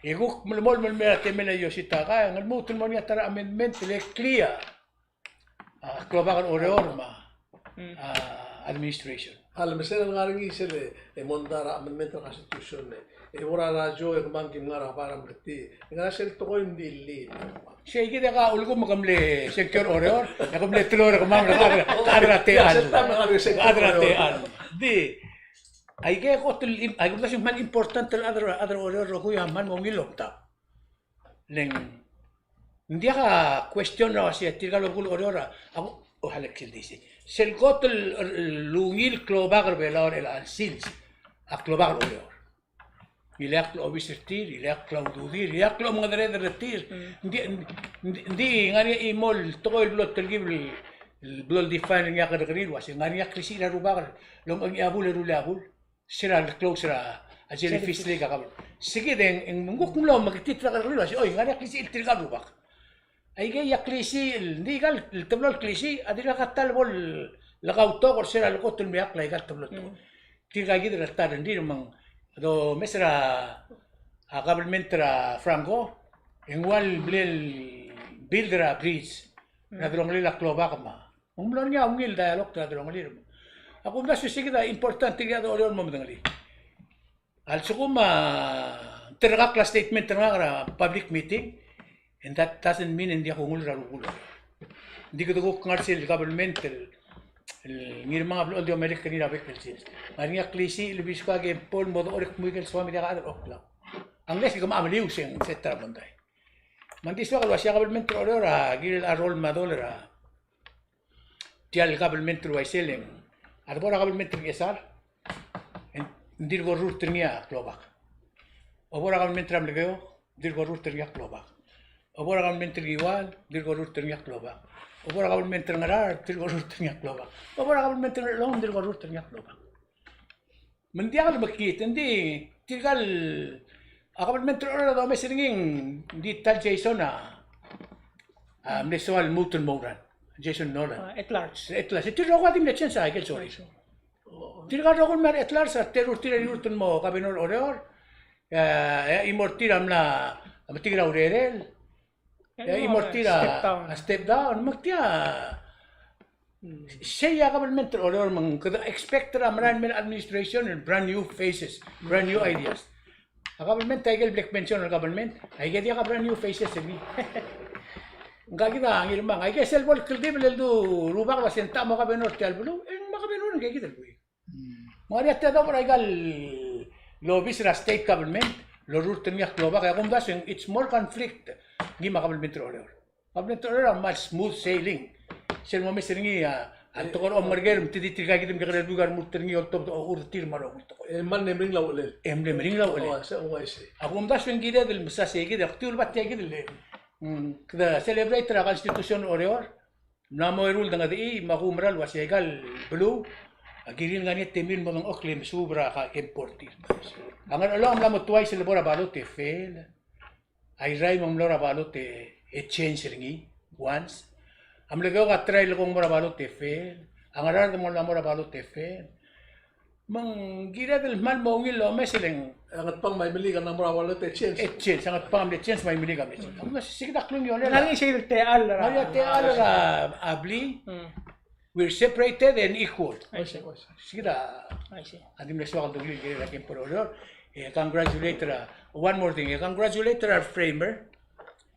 E kuk melemolem el mei er a temel a Yositaka, e ng lmuut el mo er ngii a ta er a amendment el clear a klobak er a Oreor me a, a, administration. A le mesa el ngar er ngii sel, e mondai er a amendment er a Constitution e. E bo er a radio e kemam kim ngar er a bar me kede, e ngar er sel tekoi ng di llel. Sei kid e ka ulekum ke mle sengkio er a Oreor, e ke mle teloi er kemam er a chad er a, chad er a techall. Chad er a techall. Di, aike kot el im-, aike kot el kmal important el chad er a, chad er a Oreor el rokui a kmal mo ungil el omtab. Le ng, ng diak a question er a uasei tirka el rokui el Oreor a, a, o, a le kildisei. Sel kot el, el, el ungil klobak er a Belau er chelecha el sils a klobak er a Oreor. Ileakl a obis er tir, ileakl a ududir, ileakl a omengedereder er tir. Mm. Ng di, ng di, ng di ngar er ngii a chimo el tekoi el blo telkib el, el blo define er ngii a kerrekeriil el uasei ngar er ngii a klisiich er a rubak el omechengii a bul e rullii a bul. Se er a le close er a, a Jellyfish Lake a kabel. Sei kid e ng, e ng kuk mlo meketeket er a kerrekeriil el uasei, oi, ngar er ngii a klisiich el tirka el rubak. Aikei a klisiich el, ng di aika el teblo el klisiich a dirkak a ta el bo lekautok er se er a lekot el meakl aika el teblo el tekoi. Mm. Tirka kid er a ta el rengrir me ng domes er a, a kabelment er a Franco, e ng ua el bla el build er a bridge er a delongelir a klobak me a. Me ng mlo er ngii a ungil dialogue er a delongelir. A kumdasu e sei kid a important er kid el mo medengelii. A lsekum a terrekakl a statement er ngak er a public meeting, and that doesn't mean e ng diak kungil er a rubekul. Ng di kede kuk ngar er sel government el, el Ngirmang a blechoel di omerek er ngii er a bek el sils. Ngar er ngii a klisiich el biskua ke bo el mo dechor e kmo ikel soam e diak a chad el oklau. Unless ke mecham el ius e ng se ta er a mondai. Me ng di soak el uasei a government er a Oreor a kirel a role model er a tia el government el uaisei el ng, a debo er a government er a Ngchesar, e ng dirk orrurt er ngii a klobak. Obo er a government er a Melekeok, dirk orrurt er ngii a klobak. Obo er a government er a Ngiwal, dirk orrurt er ngii a klobak. Obo er a government er a Ngaraard, dirk orrurt er ngii a klobak. Obo er a government er a Ngerchelong, dirk orrurt er ngii a klobak. Me ng diak el mekngit, ng di tirka el, a government er a Oreor a domes er ngii, ng di ta el Jason a, a mle soal el lmuut el mo oureor. Jason Nolan. A, at large. At large. Tirka el rokui a di mle change a ikel sorir. Tirka el rokui el mle at large a terurt er tir a rirurt el mo governor er a Oreor. E a chimo er tir a mla metik er a urerel. E a chimo er tir a step down. A step down, me ng tia. Sei a government er a Oreor me ng kede expect er a merael el mei el administration el brand new faces, brand new ideas. A government a ikel bla kmention er a government, aike diak a brand new faces er ngii. Ngka kid a Ngirmang, aike sel bo el kldibel el du rubak el uasei ng techa mo governor er tia el beluu, e ng mo governor ngka kid el buik. Me ng ngar er ngii a tedobech er aika el obis er a state government el orrurt er ngii a klobak, e a kumdasu e ng it's more conflict ngii me a government er a Oreor. Government er a Oreor a kmal smooth sailing. Sel momes er ngii a A tekoi er a omerker, me te di tirka kid el mekekerei el buik a remurt er ngii e oltobed a ochur er tir me a rokui el tekoi. E mle meringel a uchelel. E mle meringel a uchelel. Oh, I see. Oh, I see. A kumdasu e ng kired el mesa sei kid, e ak di uleba tia kid el, mm, kede celebrate er a Constitution er a Oreor. Ng mla mo eru el dengedechii, me a kumerang el uasei aika el beluu a kirir el ngar er ngii a temir el mo dengchokl e mesuub er a ka import er tir. A Ngerchelong a mla mo twice el lebo er a ballot e fail. A Irrai me ng mlo er a ballot e, e change er ngii, once. A Melekeok a try el kmo ng mo er a ballot e fail. A Ngaraard me ng mla mo er a ballot e fail. Me ng kired el kmal mo ungil el omes e le ng, a Ngatpang me a Imeliik a mla mo er a ballot e change. E change, a Ngatpang a mle change me a Imeliik a mle change. Ng sei kid a klungiolel. Ng ngar er ngii sei kid el techall er a, ng ngar er ngii a techall er a, a blil. Mm. We're separated and equal. I see. Sei kid a, I see, a di mle soak el dulii el kirel a kempo er a Oreor. E congratulate er a, one more thing, e congratulate er a framer.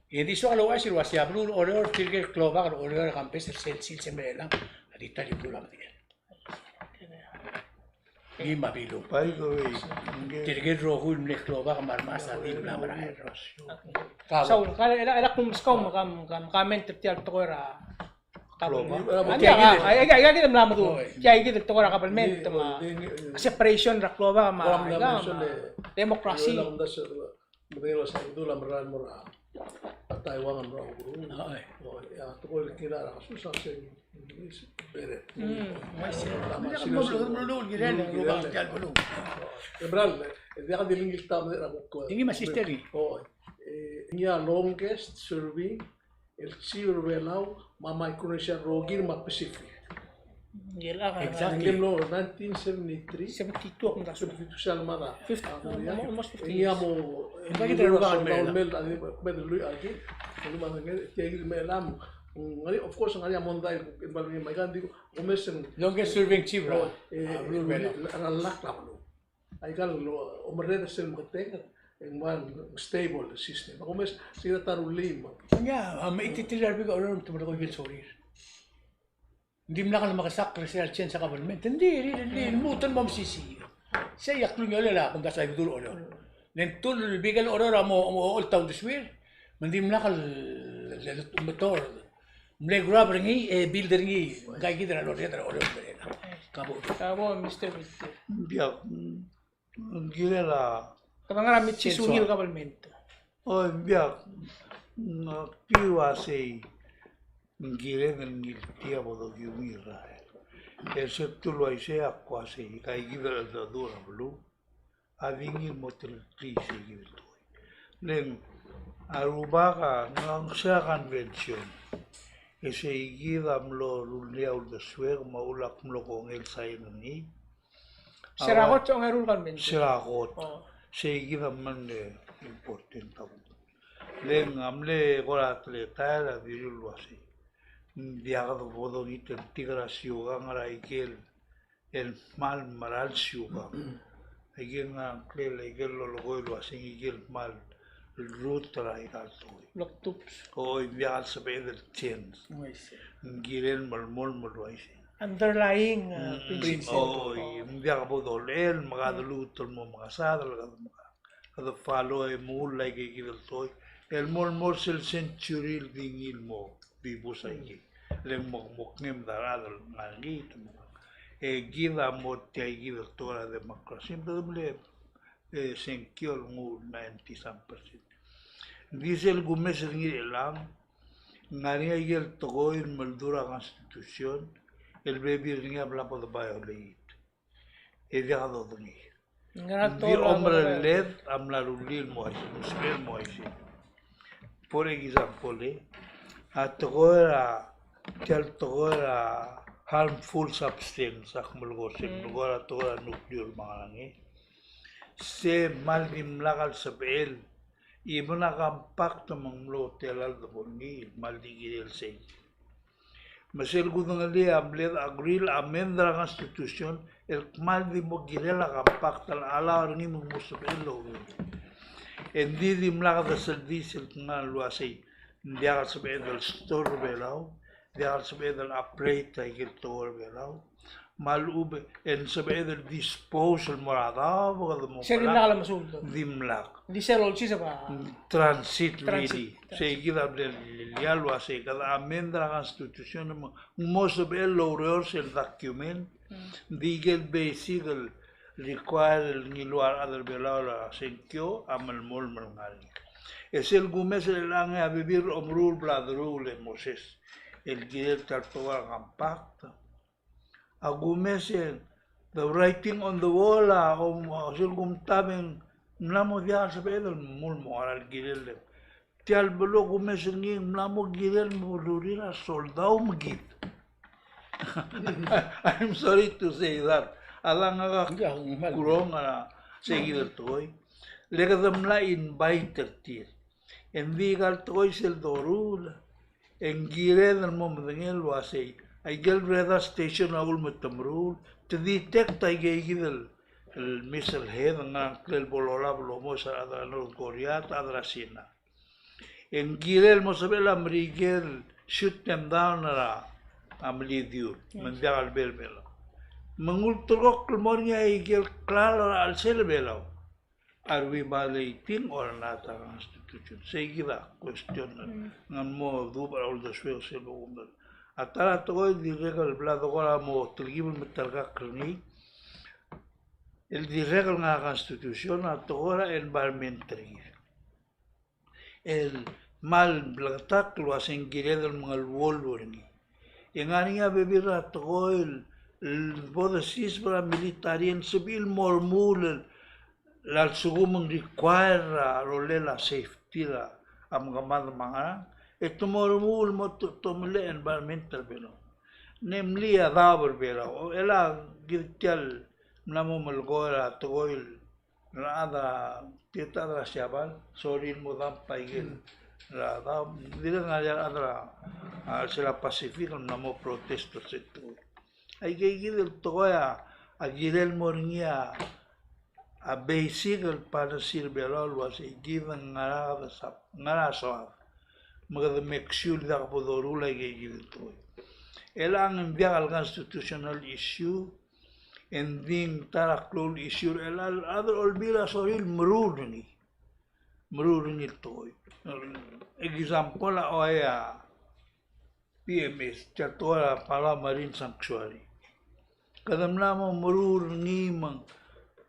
E di soak el ouchais el uasei a beluu er a Oreor, tirke el klobak er a Oreor a kambes er sel sils el mei er chelechang a di ta el Ibedul a Medechel. Ngii me a Bilung. By the way, tirke el rokui el mle klobak me a remas a di mla merael. Okay. Kau. So, kau, e le, e le ak meskau me kam, kam comment er tia el tekoi er a Klobak. Aika, aika, aika kid el mla meduch. Oi. Tia kid el tekoi er a government me a separation er a klobak me a, aika, me a democracy. Oi. A tekoi el kirel a kasus a se better. Mm, uaisei. Ng diak el mo beluu, beluu, beluu, kirel, kirel, kirel. Ng diak di lengil ta me er a kuk. Ngii me a sister. Oi. E ngii a longest serving el chief er a Belau me a Micronesia el rokir me a Pacific. Exactly. Ng mlo nineteen seventy-three. Seventy-two ak mdasu. Seventy-two sel mada. Fifty, almost fifty years. Ngii a mo, ng bai kid el rubak el mei el, me de lluich a ki, me de lluich a ki, tia kid el mei el, ng ngar er ngii, of course, ng ngar er ngii a mondai el kuk involve er ngii me aika ng di, omes e ng longest serving chief er a, e, er a lak a beluu. Aika el omerreder sel meketeket, e ng ua stable el system. Ak omes, sei kid a ta rullii me. Ia, a mechititerir a rebek er a Oreor me te melekoi el sorir. Ng dimlak el mekesakl er sel change a government. Ng di, di, di, di, lmuut el mo mesisiich. Sei a klungiolel a kumdasu a Ibedul er a Oreor. Le ng tul bik el Oreor a mo, mo oltaut el uldesuir. Me ng dimlak el, el, el, metor. Mle grab er ngii, e build er ngii, ngka kid er a lorreked er a Oreor el mei er chelechang. Ka bo. Ka bo, Mister Victor. Ng diak, mm, ng kirel a. Kede ngar er a mid-six ungil government. O, ng diak, mm, ng di uaisei, ng kirel el ngiltii a bo dokiu ngii el rael. E se el tul uaisei a kuasei, ngka kid el cheldecheduch er a beluu a di ngii el mo telkib sei kid el tekoi. Le ng a Rubak a, ng se er a convention. E sei kid a mlo rullii a uldesuek me a uchul ak mlo kongei el sain er ngii. Se er a kot, se er a kot. O. Sei kid a mle important a kuk. Le ng a mle kora teletael a dilu el uasei, ng diak de bo dongit el tik er a siukang er a ikel el kmal mera el siukang. Aike ng ngklel aike el lolekoi el uasei ng ikel kmal root er aika el tekoi. Lok tups. Oi, ng diak el sebeched el change. Uaisei. Ng kirel el melemolem el uaisei. Underlying, uh, principle. Oi, ng diak bo dolechel, me kede luut el mo mekesai, el kede mekesai. Kede follow e mengull aike kid el tekoi. El mo, el mo er sel century el di ngii el mo dibus aike. Le ng mo, mo kngem a rechad el ngar er ngii. E kid a mo tia kid el tekoi er a democracy. Ng mle, e, sengkio el nguu el ninety some percent. Ng di sel kumes er ngii er chelechang, ng ngar er ngii aike el tekoi el melduu er a constitution, el bebil er ngii a bla bo de violate. E diak dodengei. Ng di omerelled a mla rullii el mo uaisei, mo sebechel el mo uaisei. For example, e, a tekoi er a, tia el tekoi er a harmful substance, ak melekoi, se melekoi er a tekoi er a nuclear me a ngerang, e. Se kmal dimlak el sebechel, even a compact me ng mlo tela el debo er ngii, kmal di kirel sei. Me sel kudengelii a mle agree el amend er a constitution el kmal di mo kirel a compact el allow er ngii me ng mo sebechel el oureor. E ng di dimlak de sel di sel kngar el uasei ng diak el sebeched el store er a Belau, diak el sebeched el operate a ikel tekoi er a Belau. Me a lechub e ng sebeched el dispose el mo er a daob e kede mo, sel dimlak el mesul. Dimlak. Di sel olsiseb a transit, really. Transit. Sei kid a bla lililia el uasei kede amend er a constitution me ng mo sebechel el oureor sel document. Mm. Di ikel basic el require el ngiluu a rechad er a Belau er a sengkio a melemolem el ngar er ngii. E sel kumes er chelechang e a bebil er a omeruul el bla deruul e Moses el kirel tia el tekoi er a compact. A kumes e the writing on the wall a, om, sel kumtab e ng mla mo diak el sebeched el mul mo ngar er a kirel. Tia el beluu a kumes er ngii e ng mla mo kirel el mo belurir a soldau me kid. I'm sorry to say that. A dang a kurong a sei kid el tekoi. Le kede mla invite er tir. E ng di aika el tekoi sel doruul e ng kired el mo medengei el uasei a ikel radar station a ulemetemeruul, te detect a ikeikid el, el missile head, ng ngar er ngii a ngklel bo lolab el omes er a rechad er a North Korea, rechad er a China. E ng kirel el mo sebechel a Merikel el shoot them down er a, a melidiul, me ng diak el bo el Belau. Me ng ulterekokl el mo er ngii a ikel klalo er a chelsel a Belau. Are we violating or not a constitution? Sei kid a question. Mm. Ng mo dubech er a uldesuek sel bo kumdasu. A ta er a tekoi el dirrek el bla dekora mo telkib el meterkakl er ngii, el dirrek el ngar er a constitution a tekoi er a environment er kid. El kmal bleketakl el uasei ng kired el mengeluolu er ngii. E ng ngar er ngii a bebil er a tekoi el bo desiseb er a military e ng sebechir el mo remuul el a lsekum ng require a rolel a safety er a mekemad me a ngerang, e te mo remuul el mo te, te melai a environment er a Belau. Ng mlei a daob er a Belau. Chelecha kid tia el mla mo melekoi er a tekoi el rechad er a, tia el chad er a Siabal, sorir el mo dump a ikel er a daob, dirrek el ngar er ngii a rechad er a, a, sel Pacific el mla mo protest er sel tekoi. Aikeikid el tekoi a, a kirel el mo er ngii a, a basic el policy er a Belau el uasei kid a ngera kede sap, ngera soad. Me kede make sure el diak bo doruul aikeikid el tekoi. Chelechang e ng diak el constitutional issue, e ng di ng ta er a klou el issue er chelechang el chad er a Olbiil a sorir el meruul er ngii. Meruul er ngii el tekoi. Example a ua ia P M S, tia el tekoi er a Palau Marine Sanctuary. Kede mla mo meruul er ngii me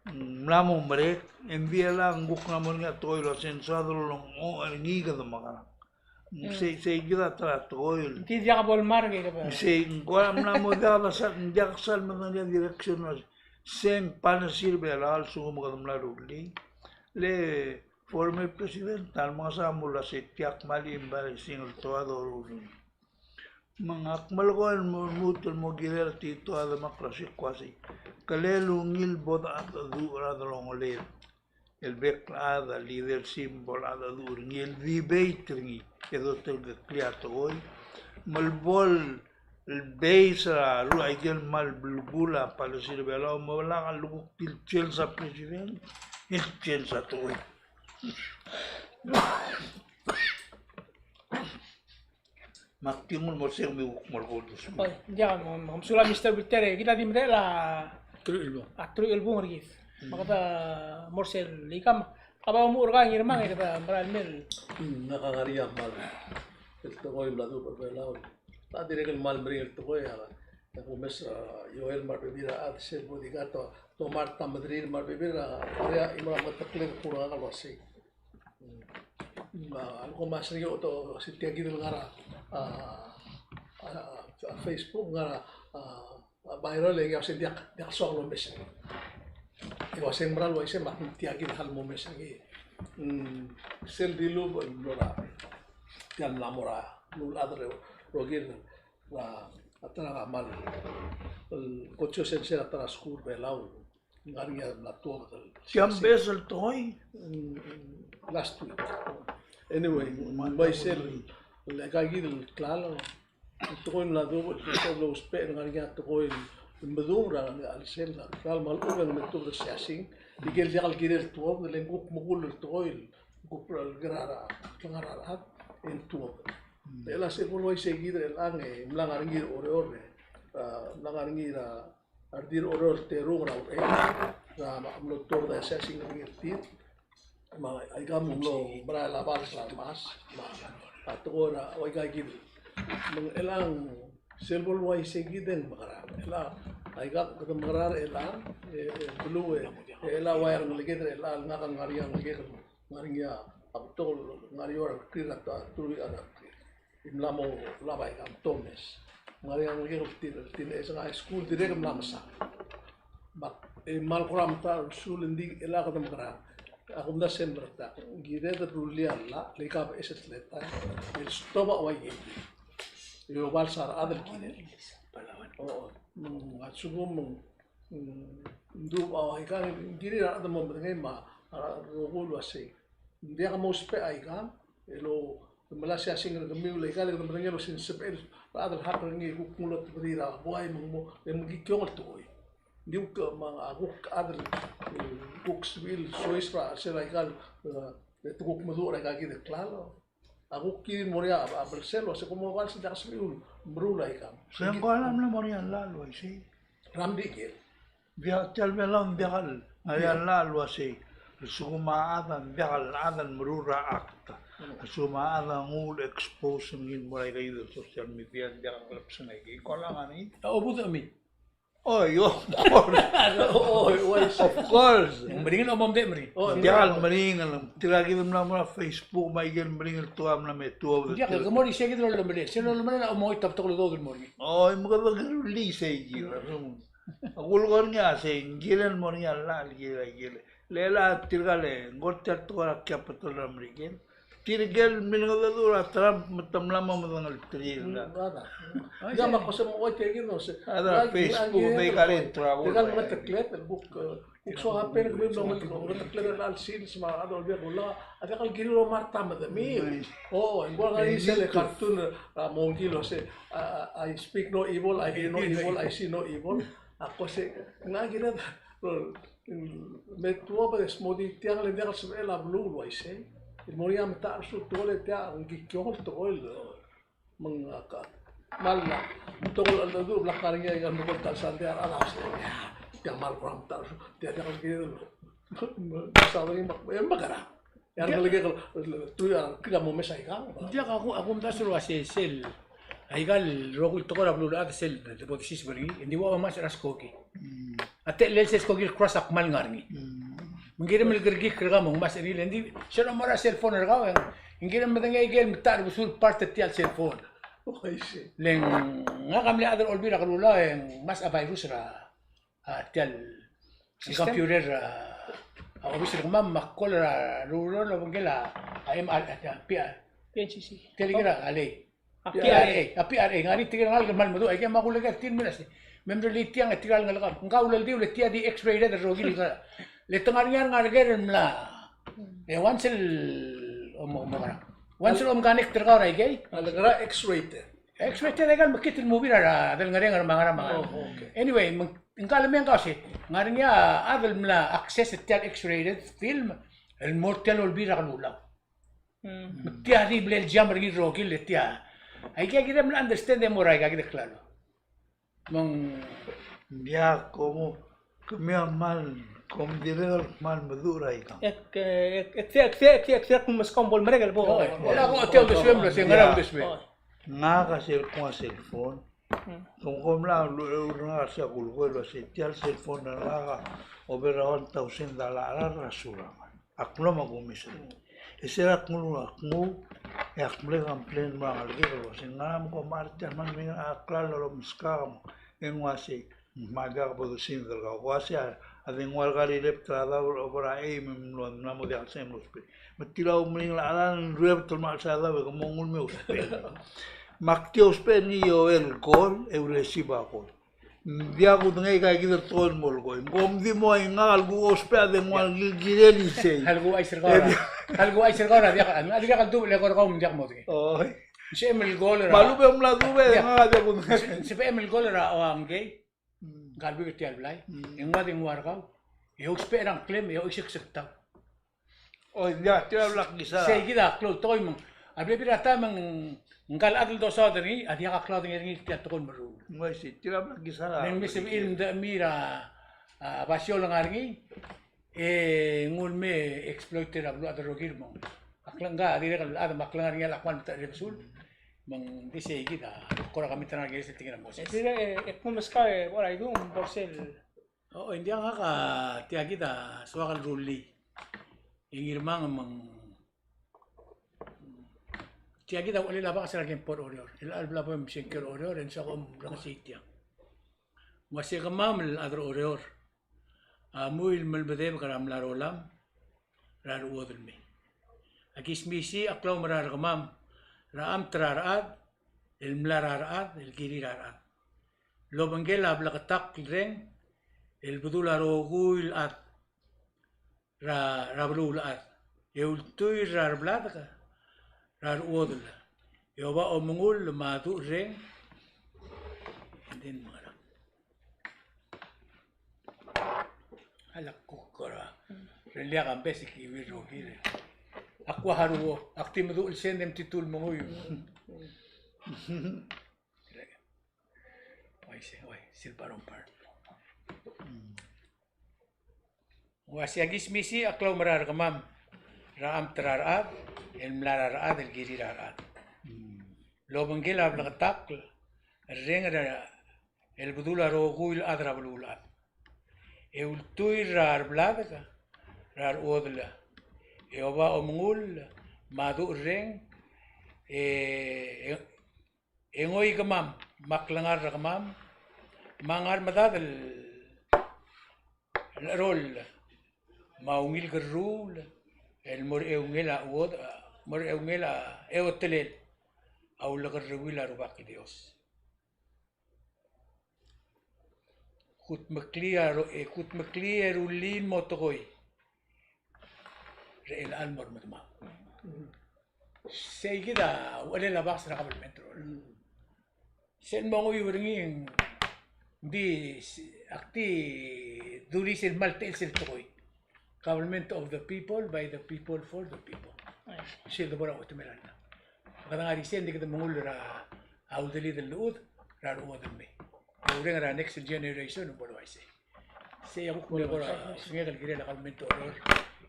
ng mla mo merek, e ng di chelechang ng kuk mla mo er ngii a tekoi el uasei ng soad el longoch er ngii kede mekerang. Mm. Sei, sei kid a ta er a tekoi el. Ng di diak bo lemerek e kede. Sei, ng kora mla mo diak de sal, ng diak sal medengelii a direction el uasei ng policy er a Belau a lsekum kede mla rullii. Le former president a le mengesau a mle uasei tia kmal embarrassing el tekoi a doruul er ngii. Me ngak a melekoi el mo lmuut el mo kirel a tito a democracy el uasei, kelel ungil bo dechachedecheduch er a delongeled el bek el chad a leadership bo lechachedecheduch er ngii el debate er ngii e doterkeklii a tekoi. Me le bo el base er a lua ikel kmal belkul a policy er a Belau me lak el kuk di el change a president, el change a tekoi. Me ak di nguu el mo er sei me kuk mo er a uldesuek. Oi, ng diak, mo, mo, mesulang Mister Victor, e kid a di medechel a truich el bung. A truich el bung er kid. Mm. Me kede mo er sel ikang, ka bo omuchel er kau Ngirmang e kede merael mei. Mm, ngak a ngar er ngii a kmal. El tekoi el mla dubech er a Belau. A dirrek el kmal meringel el tekoi a, a kumes er a Joel me a rebebil er a chad, sel bo di kau, te omart a mederir me a rebebil er a, a, a, chimo er a meketeklel el kmo er ngak el uasei. Mm. A, a leko mas er ngii a oto, se tia kid el ngar er a, a, a, a Facebook, ngar er a, a, a, viral e ng uasei ng diak, diak soak el omes. E uasei ng mera el uaisei me a tia kid a kmal omes er ngii. Mm, sel dilubech el mlo er a, tia el mla mo er a, mlo er a rokir er a, a ta er a kmal, el kotso sensei er a ta er a skuul er a Belau. Ngar er ngii a mla tuobed el. Tia el base el tekoi? Mm, last week. Anyway, mm, me sel, el aika kid el klalo, el tekoi el mla dubech, el tekoi el ousbech, ngar er ngii a tekoi el medung er a chelsel a klalo me a lechub e ng me tuobed er a siasing, ikel diak el kirel tuobed, le ng kuk mekull el tekoi el kuk er a ngar er a, ngar er a rechad, e ng tuobed. E le sel bo el uaisei kid er chelechang e mla ngar er ngii er Oreor, e, a, mla ngar er ngii er a, a redil er Oreor el terung er a urechei, a, me a mlo tuobed a siasing er ngii er tir. Me aika me ng mlo merael a bals er a remas, me a tekoi er a, ua aika kid. Me ng chelechang sel bo el uaisei kid e ng mekerang. Chelechang, aika kede mekerang er chelechang, e, e, beluu e, e chelechang ua er a rengeleked er chelechang, ngak a ngar er ngii a rengelekek, ngar er ngii a betok el ngar er eou er a rekrir, a teruich a rekrir. E mla mo lab aika, me te omes. Ngar er ngii a rengelekek el tir, tir e se ng high school, dirrek el mla mesa. Me ak, e, kmal kora metacherbesul, ng di chelechang kede mekerang. A kumdasu e ng merekong. Ng kired el rullii a llach, le aika beches el teletael, el stop a ua ikei. E obals a rechad el kirel. O, mm, a lsekum ng, mm, ng dubech a ua ikang, ng kirir a rechad el mo medengei me a rokui el uasei, ng diak mousbech aika, el o, me a siasing er kemiu el aika, le kede medengei el uasei ng sebechel a rechad el hak er ngii e kuk ngulotebedii er a buai me ng mo, e mekikiong el tekoi. Ng di kuk, me a kuk chad el, e, kuk sebechir el soiseb er a chelsel aika, e, e te kuk meduch er aika kid el klalo. A kuk kirir el mo er ngii a, a belsel el uasei kom obals e diak sebechir el meruul aika. Se ng ko el mla mo er ngii a llach el uaisei. Ramdi kel. Diak, tia el Belau ng diak el, a, diak el llach el uasei. A lsekum a chad a ng diak el chad el meruul er a act. A lsekum a chad a nguu el expose er ngii el mo er aika el social media, ng diak el klebesei aika. Ko el ngar er ngii. A obudech me. Oi, of course. Oi, oi, of course. Ng meringel a omomdech meringel. Oi, diak el meringel. Tirka kid el mla mo er a Facebook me aike el meringel el tekoi a mla me tuobed. Diak, ke mo er isei kid el lolemolem. Sel lolemolem a omoit a betok el udoud el mo er ngii. Oi, me kede rullii isei kid. A kulekoi er ngii a sei, ng kirel mo er ngii a llach el kirel a kirel. Le chelechang tirka le, ng kora tia el tekoi er a capital er a Merikel. Tirke el milengedecheduch er a Trump me te mla mo medengelterir. Mm, a da. Ia, me ak kmo se mo ua tia kid el uasei. A da, Facebook, me aika el trouble. Tirka el mengetekled, el kuk, e, kuk soak a pen kemiu el mengetekled er a chelsel me a rechad er a Olbiil er a Kelulau, a diak el kirir el omart a medemiu. O, e ng kora ngar er ngii sel cartoon er a monkey el uasei, a, a, I speak no evil, I hear no evil, I see no evil. A ko se, ng kired, Me tuobed e smodii tiang le ng diak el sebechel a beluu el uaisei. El mo er ngii a metacherbesul tekoi el tia, ng kikiong el tekoi el, me ng, a, ka, kmal, a, betok el cheldecheduch el bla kngar er ngii a ikel mekot el ta el sandei a rechad a se, tia kmal kora metacherbesul, tia diak el kired el, me, me sa er ngii me, e mekerang. E a rengelekek el, el, el, tuia, kid a mo mesa ikang. Diak, a ku, a kumdasu el uasei sel, aika el rokui el tekoi er a beluulechad sel, de, de bo desiseb er ngii, e ng di ua omes er a skoki. Mm. A techellel sel skoki el cross a kmal ngar er ngii. Mm. Me ng kirem el kerekikl er kau me ng omes er ngii, le ng di, sel mo er a cell phone er kau, e ng kirem el medengei aike el metacherbesul part er tia el cell phone. Oh, I see. Le ng, ngak a mle chad er a Olbiil er a Kelulau, e ng omes a virus er a a, tia el computer, a, a obis er kemam me ak call er a, rurrollau el obengkel a, a M R, a, P R. P N C C. Tia el ker a, a lei. A P R A. A P R A, ngar er ngii tirke el ngalek el kmal meduch, aike me a kuleker tir me a se. Me mrellii tiang e tirka el ngelekek. Ngka a uleldiu le tia di X-rated el rokir el ngar. Le te ngar er ngii a rengalek el mla. E once el, om, om, once el om connect er kau er aikei. A le ngar er a X-rated. X-rated aika el mekngit el movie er a, a delengerenger me a ngerang me a ngerang. Oh, okay. Anyway, me ng Ngka el mei e ngka a se, ngar er ngii a chad el mla access er tia el X-rated film el mo er tia el Olbiil er a Kelulau. Mm. Me tia di mle jam er ngii el rokir el tia. Aika kirem el understand e mo er aika kid el klalo. Me ng diak, kom, kemiu a kmal, kom dirrek el kmal meduch er aika. Ek, ek, ek, ek, ek, ek, ek, kom meskau bo lemerek el bo. Oi, oi, tia el uldesuem el se, ngera el uldesuem. Oi. Ngak a sel kmo a cell phone. Mm. Kom, kom mla, lu, lu, ngak a se a kulekoi el uasei tia el cell phone er ngak a over a one thousand dollar er a Surangel. Ak mlo me a kumes er ngii. E se er a knguu, ak nguu, e ak mle complain el mo er a ngalek el uasei ngera me kom mechar tia el kmal mei a klalo el omeskak, e ng uasei, me a diak bo dosiik er kau. Ko uasei a, a dengua el kar ilebt er a daob el over a eim me mlo, mla mo diak el sebechem el ousbech. Me tirka a meringel a cheral el ruebet el mo chelsel a daob e ke mo nguu el me ousbech. Me ak di ousbech er ngii e Joel el call, e receive a call. Ng diak kudengei aika kid el tekoi el mo lekoi. Kom di mo ngak el kuk ousbech a dengua el kirel isei. A lekuchais er kau er a, a lekuchais er kau er a diak, a diak el dubech el eko er kau me ng diak modengei. Oi. Sebechem el call er a. Me a lebo e ng mla dubech e ngak a diak kudengei. Sebechem el call er a Oangkei. Mm. Ngka el buik er tia el blai. Mm. E ng ua dengua er kau. E ousbech er a ngklem, e oiseksek tau. Oi, ng diak, tia el blak kisa. Sei kid a klou el tekoi me ng, A blebebil er a taem e ng, ngka el chad el dosaod er ngii a diak a klaodengei er ngii er tia el tekoi el meruul. Ng uaisei, tirka a mla kisa er a, ng mle sebechir el mdechemii er a, a, basio el ngar er ngii, e nguu el me exploit er a beluulechad el rokir me ng, a klengar, ngka a dirrek el chad me a klengar er ngii a kmal metacherbesul. Me ng di sei kid a kora comment er ngak el kirel a Moses. E dirrek, e, e kmo meskau e bo er a idung, bo er sel. O, e ng diak, ngak a tia kid a soak el rullii. E ngirmang me ng tia kid a uchelel a baks er a Kempo er Oreor. El chelecha el bla bo msengkio er Oreor, e ng soak a omrengsei tiang. Ng uaisei, kemam el chad er Oreor a mui el melebedebek er a mla er a olam er a rechuodel el mei. Aki smisii a klaumerang er kemam er a chemt er a rechad el mla er a rechad el kirir a rechad. Lobengkel a bleketakl el reng el bedul a rokui el chad er a, er a beluulechad, e ultuil er a rebladek er a rechuodel, e oba omengull me a ducherreng. And then, me a ngerang. A lak kuk er a, rellii a kambes e ki ui el rokir. Ak ua haruo, ak di meduch el send e mtitu el menguiu. Uaisei, uai, silver umpire. Uaisei, aki smisii a klaumerang er kemam er a chemt er a rechad el mla er a rechad el kirir a rechad. Lobengkel a bleketakl el reng er a, el bedul a rokui el chad er a beluulechad, e ultuil er a rebladek er a rechuodel, e oba omengull me a ducherreng, e, e e ngoi kemam, me a klengar er kemam, me a ngar medad el, el cheroll, me a ungil kerruul, el mo er a eungel a chuod, mo er a eungel a eotelel a ulekerreuil a Rubak el Dios. Kudmeklii a ro-, e, kudmeklii e rullii el mo tekoi er chelecha el mo er medemam. Sei kid a uchelel a baks er a kabelment er Oreor. Sel mo nguiu er ngii, ng di, ak di dulii sel kmal techel sel tekoi. Government of the people, by the people, for the people. Sel debo er a uchetemel a llach. Kede ngar er isei, ng di kede mengull er a uldelid el llechud er a rechuodel el mei. Ureng er a next generation, bo el uaisei. Sei a kuk me kora sengek el kirel a kabelment er Oreor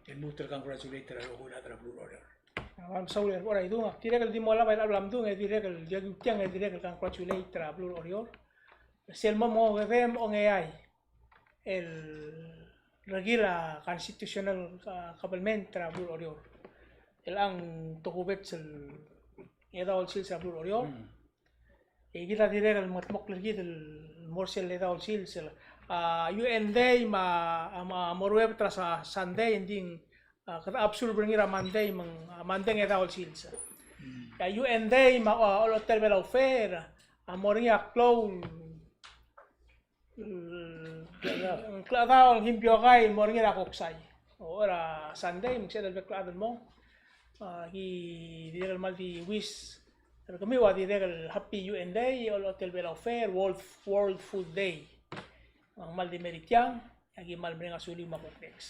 el lmuut el congratulate er a rokui el chad er a beluu er Oreor. Ng kmal mesaul er a bo er a idung, ak dirrek el di mo olab a chelecha el bla mdung, e dirrek el diak, tiang e dirrek el congratulate er a beluu er Oreor. Sel mo mo kedem ongeai el rekil a constitutional, a, government er a beluu er Oreor. Chelechang tokubets el Chedaol Sils er a beluu er Oreor. E kid a dirrek el mengetmokl er kid el mo er sel Chedaol Sils, a, U N Day me a, a, me a mo ruebet er a Sa-, Sunday, e ng di, a, kede observe er ngii er a Monday, me ng, a, Monday ng Chedaol Sils. A U N Day me a, a, Olechotel Belau Fair a mo er ngii a klou el klechedaol, el himbiuakai el mo er ngii er a koksai. O er a Sunday, me ng sebeched el bek el chad el mong. A, ki dirrek el kmal di wish er kemiu a dirrek el Happy U N Day, Olechotel Belau Fair, World, World Food Day. Me ng kmal di mei er tiang, e aki kmal mereng a suliu me a kudmokl.